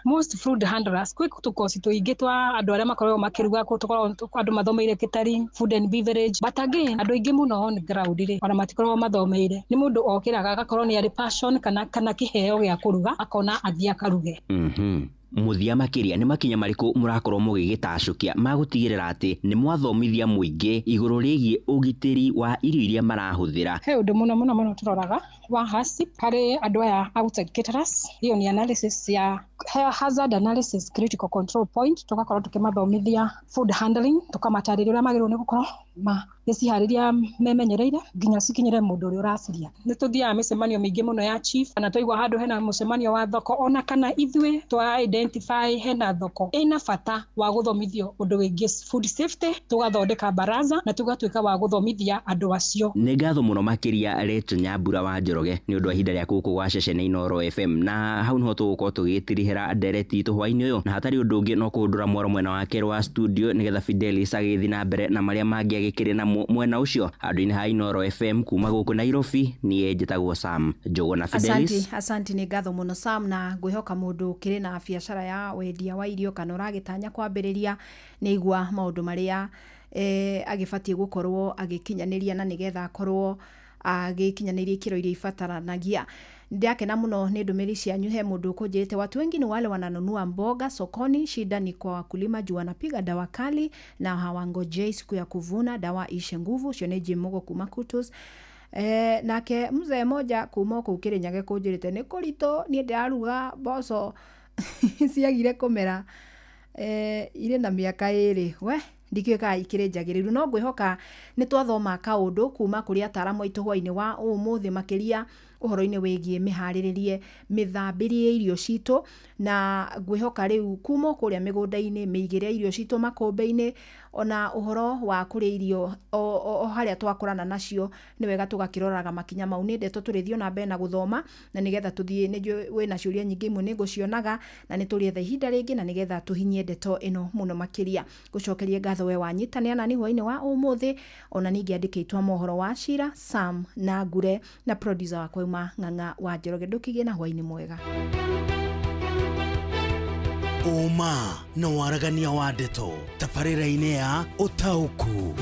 Most food handlers, kwĩ tũkoci tũingĩ twa andũ arĩa makoragwo makĩruga, tũkoragwo andũ mathomeire catering, food and beverage, but again andũ aingĩ mũno on ground rĩ ona matikoragwo mathomeire. Nĩ mũndũ okĩraga agakorwo nĩ arĩ passion kana kĩheo gĩa kũruga, akona athiĩ akaruge. Mũthia makĩria nĩ makinya marĩkũ mũrakorwo mũgĩgĩtacũkia ma gũtigĩrĩra atĩ nĩ mwathomithia mũingĩ igũrũ rĩgiĩ ũgitĩri wa irio iria marahũthĩra? He ũndũ mũno mũno mũno tũroraga wa HACCP harĩ andũ aya outside caterers. Iyo ni analysis ya hazard analysis critical control point. Tũgakorwo tũkĩmathomithia food handling, tũkamatarĩria ũrĩa magĩrĩirwo nĩ gũkorwo magĩciharĩria memenyereire nginya cikinyĩre mũndũ ũrĩa ũraciria. Nĩ tũthiaga mĩcemanio mĩingĩ mũno ya chief, kana twaigua handũ hena mũcemanio wa thoko, ona kana ithuĩ twa identify hena thoko ĩna bata wa gũthomithio ũndũ wĩgiĩ food safety, tũgathondeka baraza na tũgatuĩka wa gũthomithia andũ acio. Nĩ ngatho mũno makĩria Rachel Nyambura wa Njoroge nĩ ũndũ wa ihinda rĩaku gũkũ gwa ceceni Inooro FM, na hau niho tũgũkorwo tũgĩtirihĩra ndereti itũ hwaĩ-inĩ ũyũ, na hatarĩ ũndũ ũngĩ no kũhũndũra mwaro mwena wake wa studio nĩgetha Fidelis agĩthiĩ na mbere na marĩa mangĩ agĩkĩrĩ namo mwena ũcio handũ-inĩ ha Inooro FM. Kuma gũkũ Nairobi niĩ njĩtagwo Sam Njũgũ na Fidelis. Asanti, nĩ ngatho mũno Sam, na ngwĩhoka mũndũ ũkĩrĩ na biacara ya wendia wa irio kana ũragĩtanya kwambĩrĩria nĩ aigua maũndũ marĩa agĩbatiĩ gũkorwo agĩkinyanĩria na nĩgetha akorwo agĩkinyanĩria ikĩro iria ibataranagia. Ndakena mũno nĩ ndũmĩrĩri cianyu. He mũndũ ũkũnjĩrĩte watu wengi ni wale wananunua mboga sokoni, shida ni kwa wakulima juu wanapiga dawa kali na hawangojei siku ya kuvuna dawa ishe nguvu. Ũcio nĩ Jim Mugo kuma Kutus. Nake mzee moja kuma kũu Kĩrĩnyaga kũnjĩrĩte nĩ kũritũ, niĩ ndĩraruga mboco ciagire kũmera irĩ na mĩaka 2 we ndikĩũĩ kana ikĩrĩ njagĩrĩru, no ngwĩhoka nĩ twathoma kaũndũ kuma kũrĩ ataaramu aitũ hwaĩ-inĩ wa ũmũthĩ makĩria ũhoro-inĩ wĩgiĩ mĩharĩrĩrie mĩthambĩrie ya irio citũ, na ngwĩhoka rĩu kuma kũrĩa mĩgũnda-inĩ mĩigĩre ya irio citũ makũmbĩ-inĩ, ona ũhoro wa kũrĩa irio o harĩa twakũrana nacio nĩ wega tũgakĩroraga makinya mau. Nĩ ndeto tũrĩthiĩ ona mbere na gũthoma na nĩgetha tũthiĩ, nĩ njũĩ wĩna ciũria nyingĩ imwe nĩ ngũcionaga na nĩ tũrĩetha ihinda rĩngĩ na nĩgetha tũhinyie ndeto ĩno mũno makĩria. Ngũcokerie ngatho we wanyitanĩra nani hwaĩ-inĩ wa ũmũthĩ, ona ningĩ andĩkĩtwo mohoro wa Cira Sam na Ngure na producer wakwa uma Ng'ang'a wa Njoroge. Ndũkĩgĩe na hwaĩ-inĩ mwega. Ũma na waragania wa ndeto tabarĩra-inĩ ya Ũtaũku.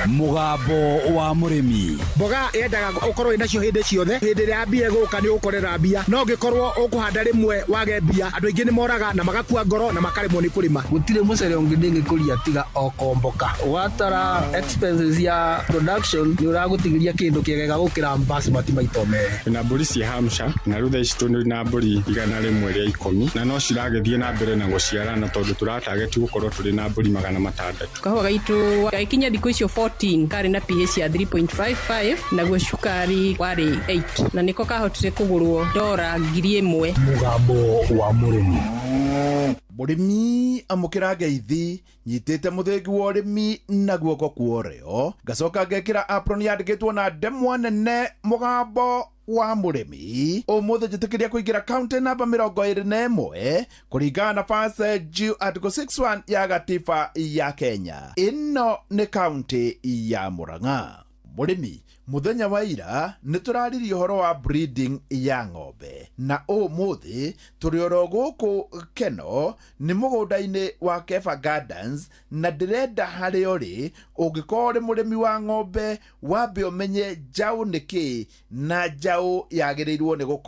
Mũgambo wa mũrĩmi. Mboga yendaga ũkorwo wĩnacio hĩndĩ ciothe, hĩndĩ ĩrĩa mbia ĩgũka nĩ ũgũkorera mbia, no ũngĩkorwo ũkũhanda rĩmwe wage mbia, andũ aingĩ nĩ moraga na magakua ngoro na makaremwo nĩ kũrĩma. Gũtirĩ mũcere ũngĩ ndĩngĩkũria tiga o komboka. Watara expenses ya production nĩ ũragũtigĩria kĩndũ kĩega gũkĩra basmati maita merĩ. Na mbũri cia Hampshire na rĩu thaa ici tũrĩ na mbũri 110 na no ciragĩthiĩ na mbere na gũciarana tondũ tũratageti gũkorwo tũrĩ na mbũri 600. Kahũa gaitũ gagĩkinya thikũ icio 14 karĩ na pH ya 3.55 naguo cukari warĩ 8 na nĩko kahotire kũgũrwo $1,000. Mũgambo wa mũrĩmi. Mũrĩmi amũkĩra ngeithi nyitĩte mũthĩgi wa ũrĩmi na guoko kwa ũrĩo, ngacoka ngekĩra apron yandĩkĩtwo na ndemwa nene mũgambo wa mũrĩmi. Ũmũthĩ njĩtĩkĩria kũingĩra kaunti namba 21 kũringana na First G Article 61 ya gatiba ya Kenya. Ĩno nĩ kaunti ya Murang'a. Mũrĩmi, mũthenya wa ira nĩ tũraririe ũhoro wa breeding ya ng'ombe, na ũmũthĩ tũrĩ oro gũkũ Keno nĩ mũgũnda-inĩ wa Kefa Gardens, na ndĩrenda harĩa ũrĩ ũngĩkorwo ũrĩ mũrĩmi wa ng'ombe wambe ũmenye njaũ nĩ kĩĩ na njaũ yagĩrĩirwo nĩ gũkorwo